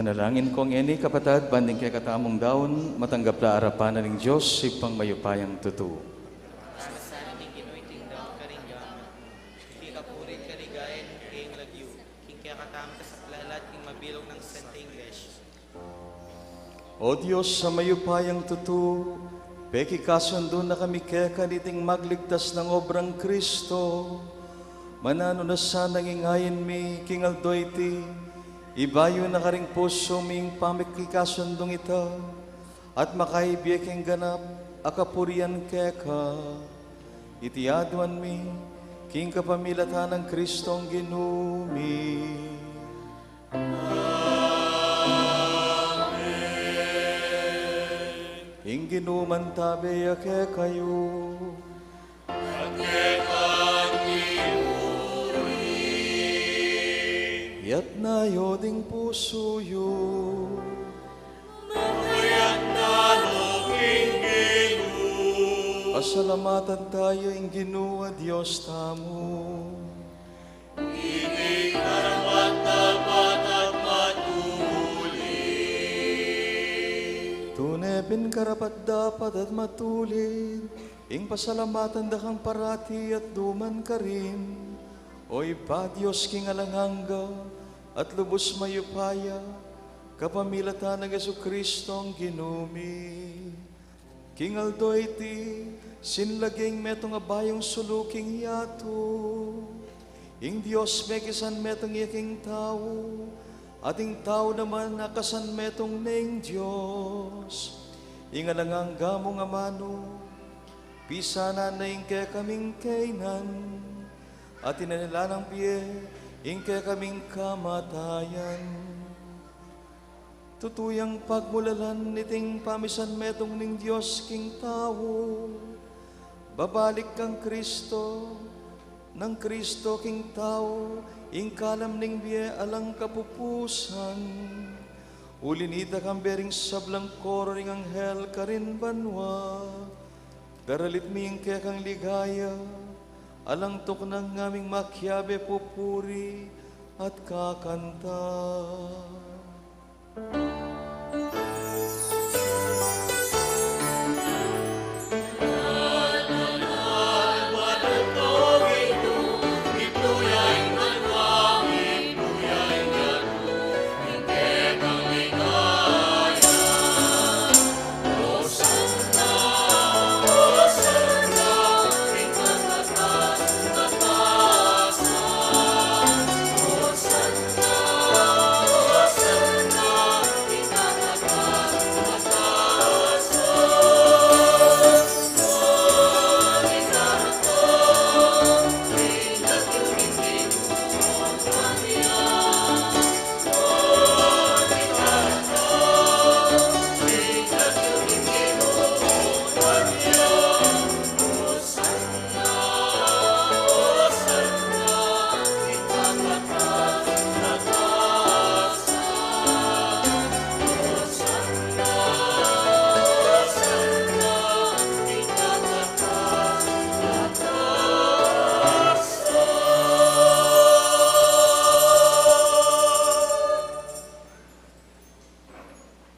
Panalangin kong eni, kapatad, ban ding kekatamung daun, matanggap la arapan na ning Dios, Ibpang mayupayang tutu. Sana ning Ginu iting daun karing gamat, king kapurian at kaligayan ning kayang lagyu, king kekatamung kasaplalan at king mabilug nang Santa Iglesia. O Dios a mayupayang tutu, pekikasundu na kami keka niting magligtas nang obrang Kristo. Mananu na sanang ingayan mi king aldo iti, ibayu na karing pusu mi ing pamikikasundung ita, at makaibie king ganap a kapurian keka. Iti aduan mi king kapamilatan nang Kristong Ginu mi. Amen. Ing Ginu mantabe ya kekayu. At keka mu rin. Iyatas yu ding pusu yu. Makayatas no king Ginu. Pasalamatan tamu ing Ginu a Dios tamu. Iti karapat-dapat at matulid. Tune pin karapat-dapat at matulid ing pasalamatan da kang parati at duman karin, O Ibpa, Dios king alang angga at lubus mayupaya, kapamilatan nang Jesucristong Ginu mi. King aldo iti, sinlage ing metung a bayung sulu king yatu. Ing Dios mekisanmetung ya king tau, at ing tau naman akasanmetung ne ing Dios. Ing alang angga mung amanu, pisanan na ing kekaming kainan, at itinala nang bie ing kekaming kamatayan. Tutu yang pagmulalan niting pamisanmetung ning Dios king tau. Babalik kang Kristo, nang Kristo king tau, ing kalam ning bie alang kapupusan. Uli nita kambe ring sablang koro ring anghel karin banua, daralit mi ing kekang ligaya, alang tuknang ngaming makiabe pupuri at kakanta.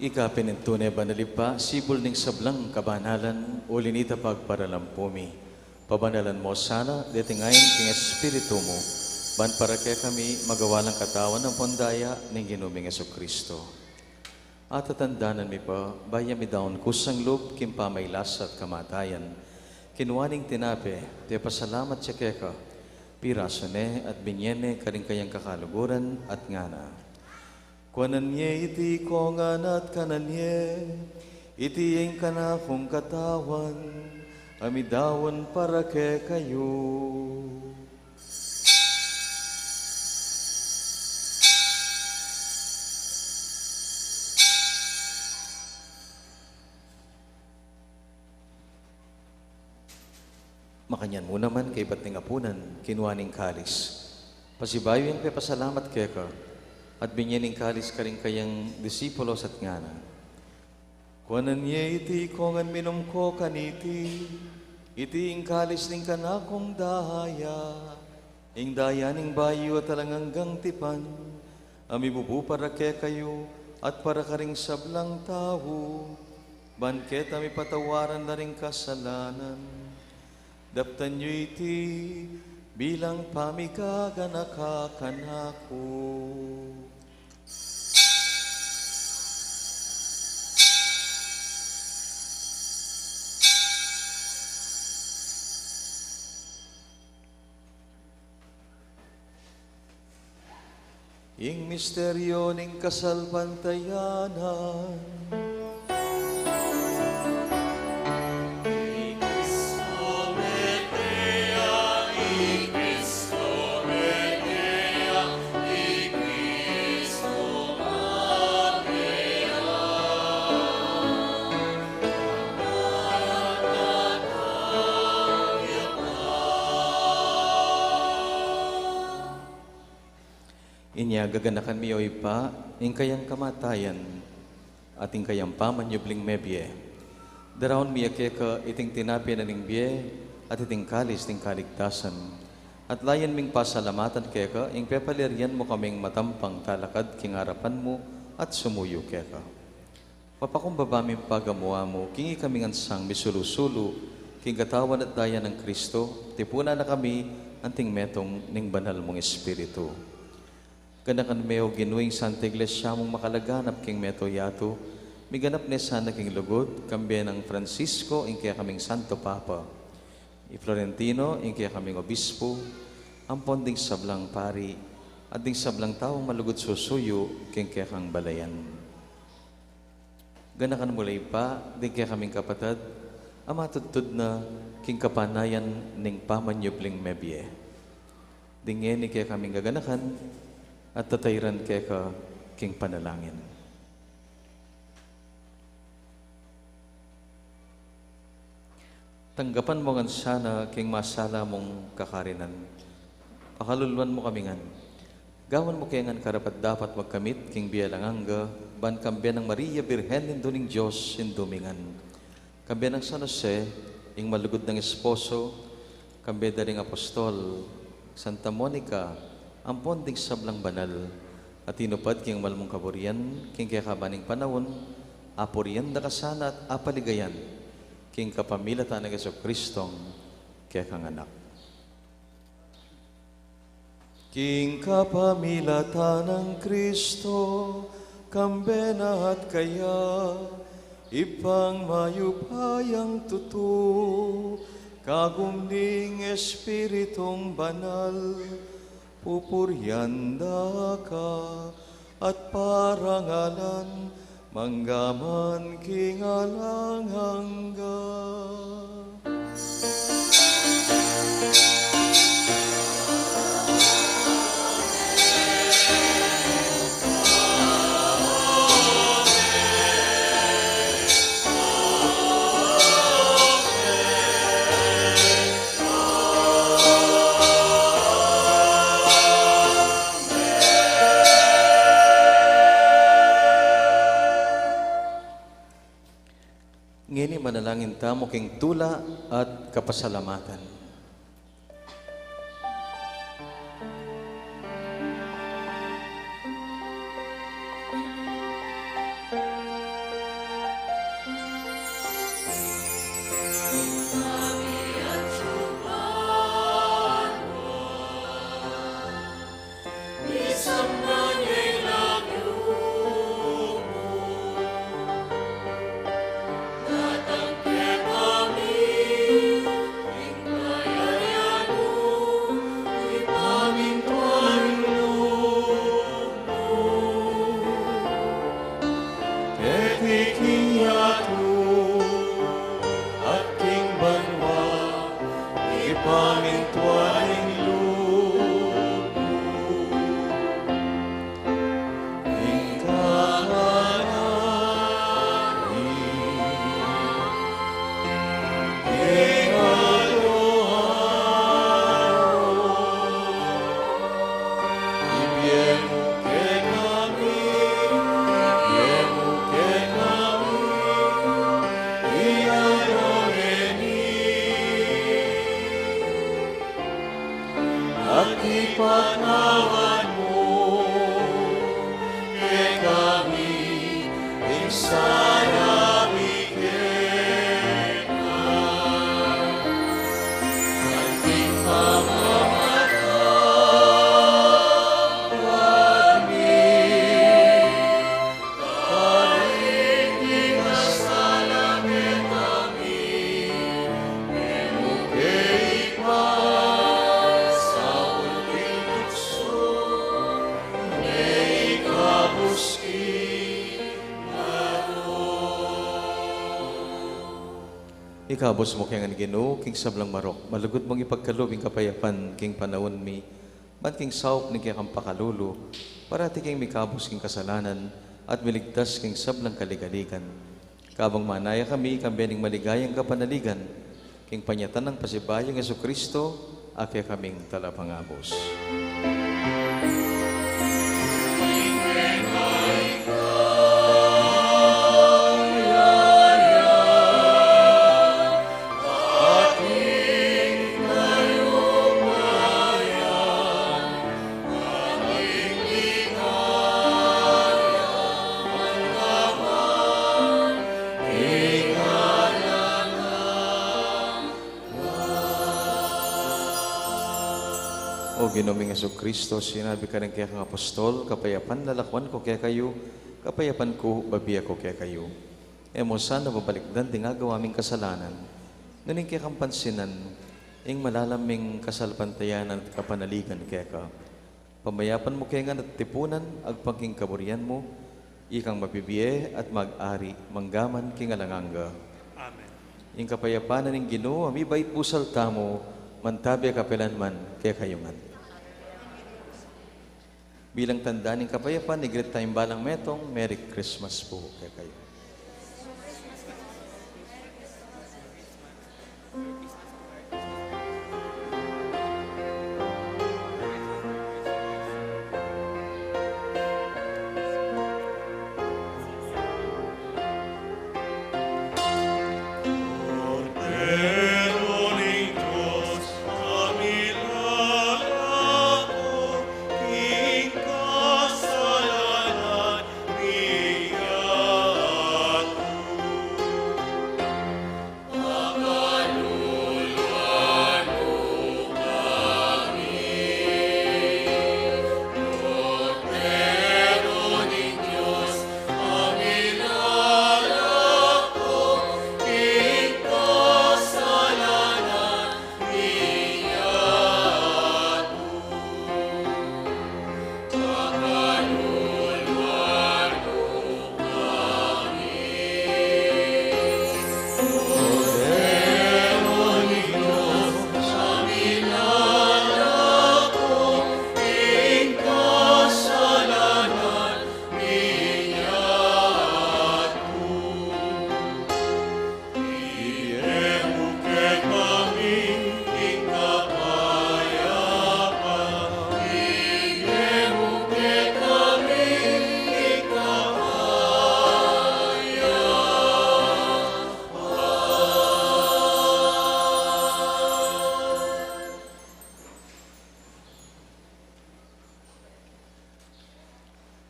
Ika pin ing tune banal Ibpa, sibul ning sablang kabanalan, uli nita pagparalampu mi. Pabanalan mo sana deting ain king Espiritu mu, ban para kekami magawa lang katawan ampon daya ning Ginu ming Jesucristo. Atatandanan mi pa, bayu mi daun kusang lub king pamailas at kamatayan, kinua ne ing tinape, pepasalamat ya keka, pirasu ne at binie ne karing kayang kakaluguran at ngana: Kuanan ye iti kongan at kanan ye, iti ing kanakung katawan, a midaun para kekayu. Makanyan mu naman kaybat ning apunan, kinua ne ing kalis, pasibayu yang pepasalamat keka, at binie ne ing kalis karing kayang disipulos at ngana: Kuanan ye iti kongan minum ko kaniti, iti ing kalis ning kanakung daya, ing daya ning bayu at alang anggang tipan, a mibubu para kekayu at para karing sablang tau, ban keta mipatawaran la ring kasalanan. Daptan yu iti bilang pamigaganaka kanaku. Ing misteryo ning kasalpantayanan. Inya gaganakan mi, O Ibpa, ing kayang kamatayan at ing kayang pamanyubling mebie. Daraun mi ya keka iting tinape na ning bie at iting kalis ning kaligtasan. At layan ming pasalamatan keka ing pepalyarian mu kaming matampang talakad king arapan mu at sumuyu keka. Mapakumbaba ming pagamu-amu king ikami ngan sang misulu-sulu king katawan at daya nang Kristo, tipunan na kami anting metung ning banal mung Espiritu. Ganakan me, O Ginu, ing Santa Iglesia mung makalaganap king mabilug a yatu, miganap ne sana king lugud, kambe nang Francisco, ing kekaming Santo Papa, i Florentino, ing kekaming Obispo, ampon ding sablang pari, at ding sablang taung malugud susuyu king kekang balayan. Ganakan mu la, Ibpa, ding kekaming kapatad a matudtud na king kapanayan ning pamanyubling mebie. Ding ngeni kekaming gaganakan at tatairan keka king panalangin. Tanggapan mu ngan sana king masala mung kakarinan. Pakaluluan mu kami ngan. Gawan mu ke ngan karapat-dapat magkamit king bie alang angga, ban kambe nang Maria Birhen, Indu ning Dios, Indu mi ngan. Kambe nang San Jose, ing malugud nang esposo, kambe da ring apostol, Santa Monica, ampon ding sablang banal a tinupad king mal mung kaburian king kekaban ning panaun, apurian da ka sana at apaligayan king kapamilatan nang Jesucristong kekang Anak. King kapamilatan nang Kristo, kambe na at kaya, Ibpang mayupayang tutu, kagum ning Espiritung Banal, pupurian da ka at parangalan manggaman king alang angga. Ngeni manalangin tamu king tula at kapasalamatan. Keti king yatu at king banua, ipamintuan ing lub mu. Ing kakanan mi king aldo-aldo, ibie mu kekami, ibie mu kekami ing aldo ngeni, at ipatawad mu kekami Ikabus mu kami ngan, Ginu, king sablang marok, malugud mung ipagkalub ing kapayapan king panaun mi, ban king saup ning kekang pakalulu, parati kaming mikabus king kasalanan, at miligtas king sablang kaligaligan. Kabang manaya kami, kambe ning maligayang kapanaligan, king panyatang nang pasibayu nang Jesucristo, a kekaming Talapangabus. O Ginu ming Jesucristo, sinabi ka ning kekang apostol, kapayapan lalakwan ku kekayu, kapayapan ku bibie ku kekayu. E mu sana babalikdan ding agawa ming kasalanan, nune ing kekang pansinan ing malalam ming kasalpantayanan at kapanaligan keka. Pamayapan mu ke ngan at tipunan agpang king kaburian mu, ikang mabibie at mag-ari manggaman king alang angga. Amen. Ing kapayapan na ning Ginu, a mibait pusal tamu, mantabe kapilan man kekayu ngan. Bilang tanda ning kapayapan, i-greet taya ing balang metung, Merry Christmas pu kekayu.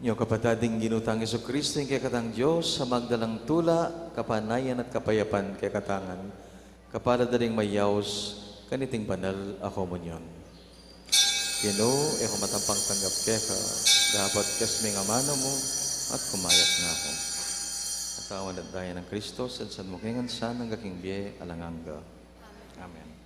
Nya, kapatad, ing Ginu tang Jesucristo, ing kekatang Dios, a magdalang tula, kapanayan at kapayapan kekatamu ngan, kapalad da ring mayaus kaniting banal a komunyon. Ginu, e ku matampang tanggap keka, dapot kes ming amanu mu, at kumayap na ku. Katawan at daya nang Kristo, sansan mu ke ngan sana angga king bie alang angga. Amen.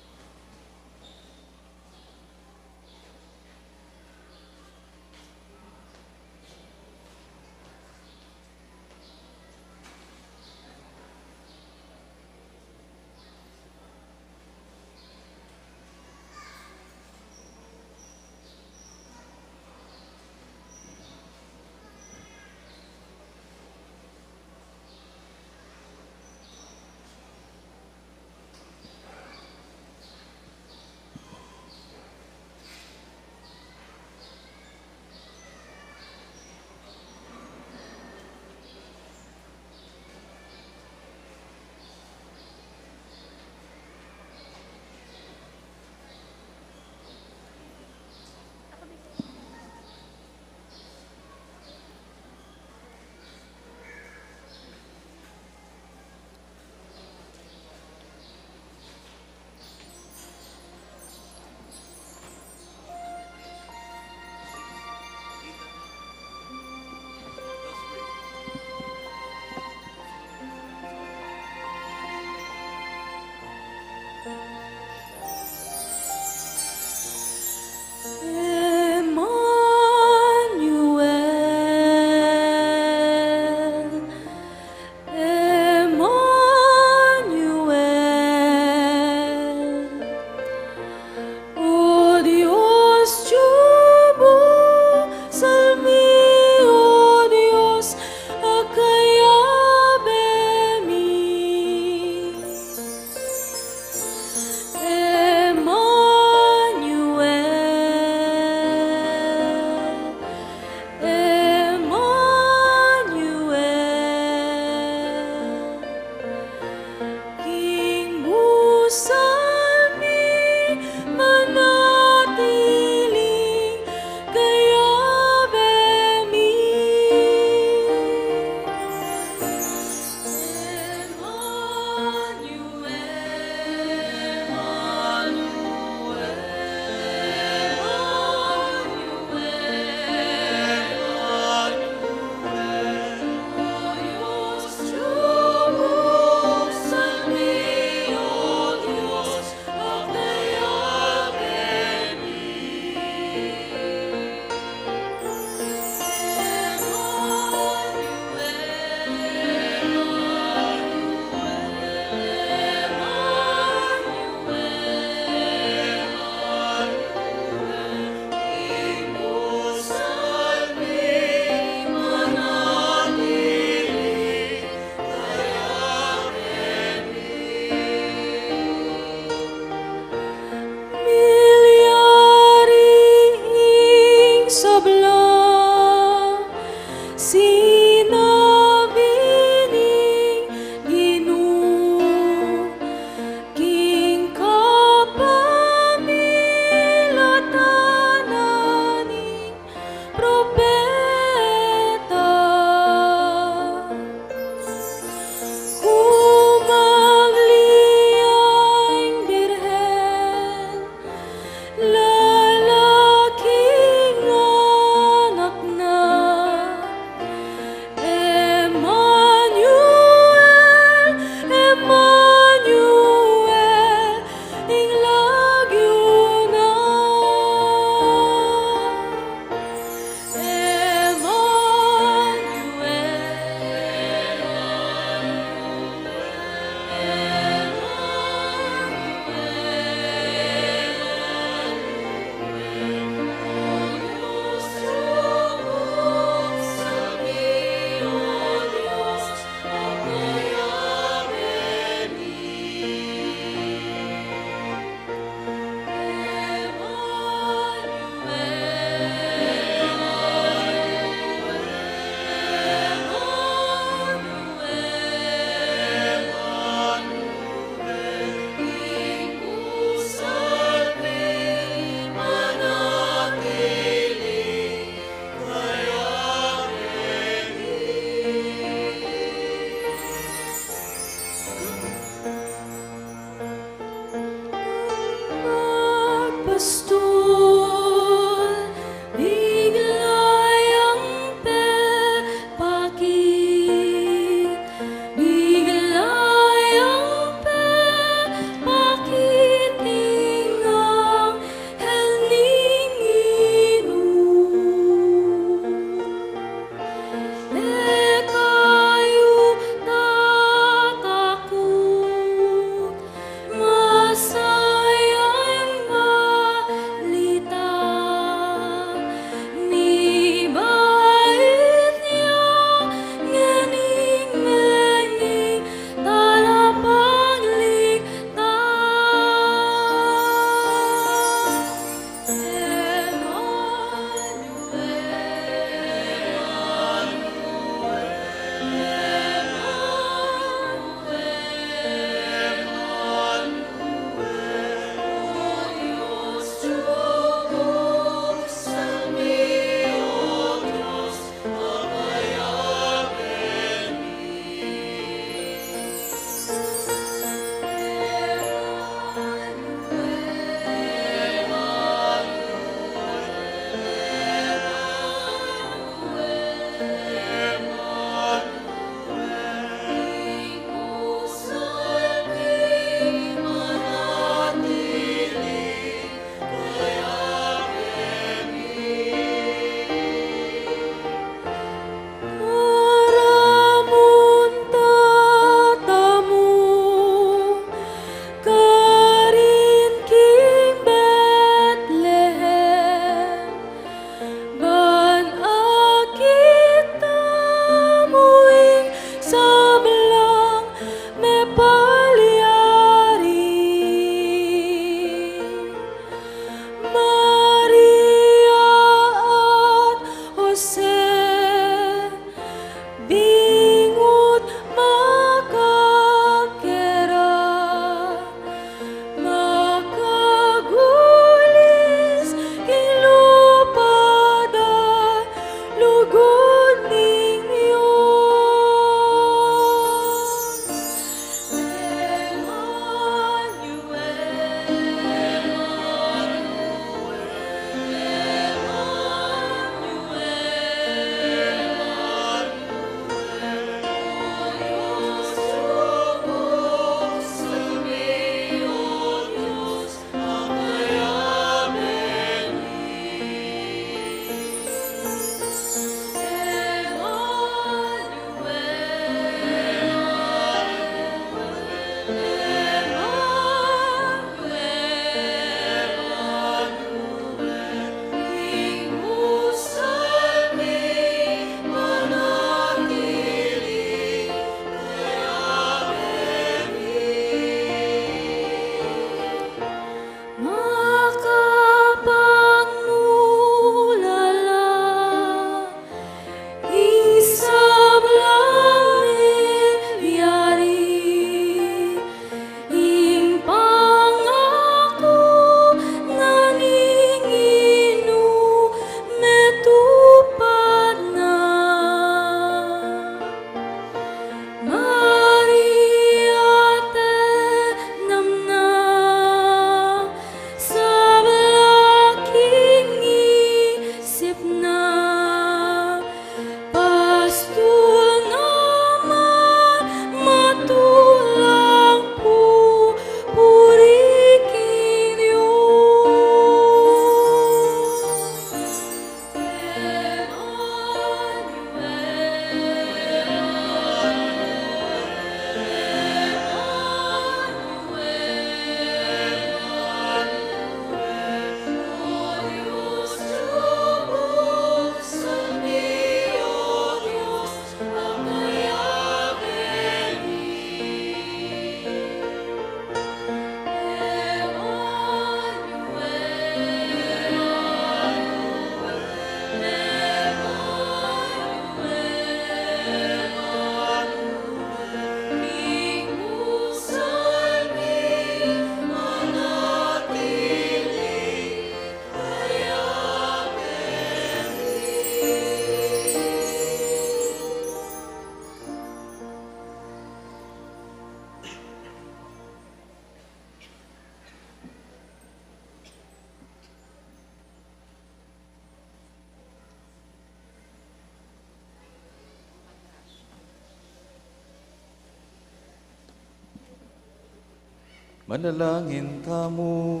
Manalangin tamu.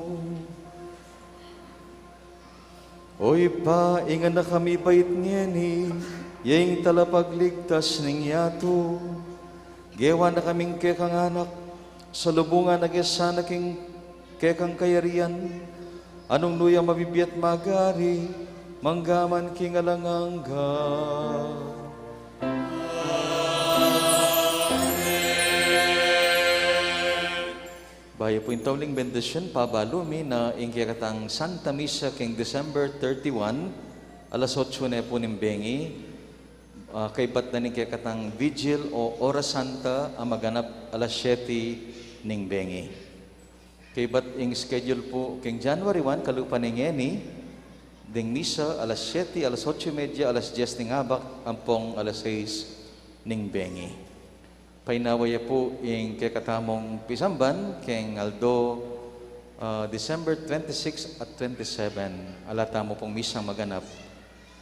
O Ibpa, ing anak a mibait ngeni, ya ing talapagligtas ning yatu. Gewa na kaming kekang anak, salubungan na ke sana king kekang kayarian, a nung nu ya mabibie at magari, mangga man king alang angga. Bayu pu ing tauling bendisyun, pabalu mi na ing kekatang Santa Misa king December thirty-one, alas otsu ne pu ning bengi, ah, kaybat na ning kekatang Vigil o Oras Santa a maganap alas siyete ning bengi. Kaybat ing schedule pu king January one, kalupa ning ngeni, ding misa alas siyete, alas otsu y media, alas dyes ning abak, ampong alas sais ning bengi. Painawa ya pu ing kekatamung pisamban keng aldo, ah, December twenty-six at twenty-seven. Ala tamu pung misang maganap,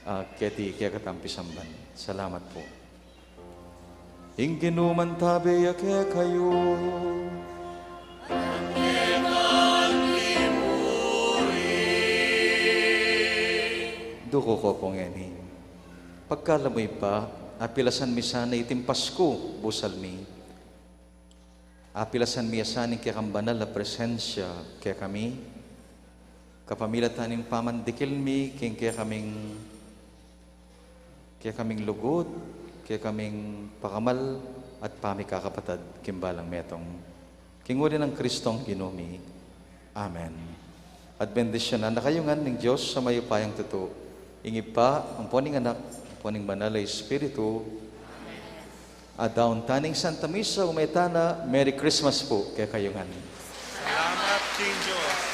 ah, keti kekatang pisamban. Salamat pu. Ing Ginu mantabe ya kekayu. Duku ko pu ngeni. Pagkalub mi pa, apilasan mi sana iting Pasku, busal mi. Apilasan mi ya sana ing kekang banal a presensya kekami, kapamilatan ning pamandikil mi king kekaming, kekaming lugud, kekaming pakamal at pamikakapatad king balang metung. King uli nang Kristong Ginu mi. Amen. At bendisyonan na kayu ngan ning Dios a mayupayang tutu, ing Ibpa, ampo ning Anak, ampo ning Banal a Espiritu. At daun ta ning Santa Misa, ume tana, Merry Christmas pu kekayu ngan. Salamat king Dios.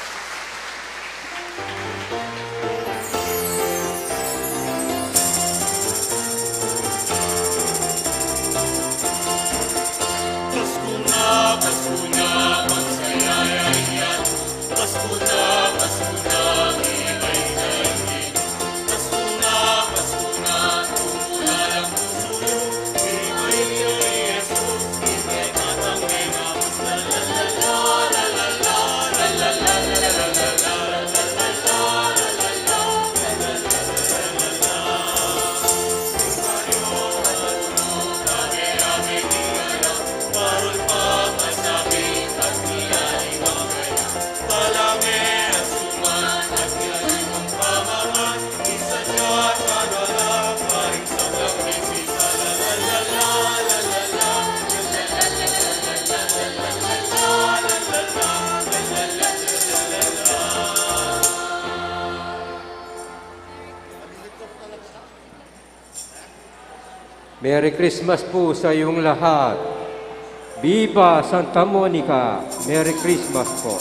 Merry Christmas po sa iyong lahat. Viva Santa Monica! Merry Christmas po.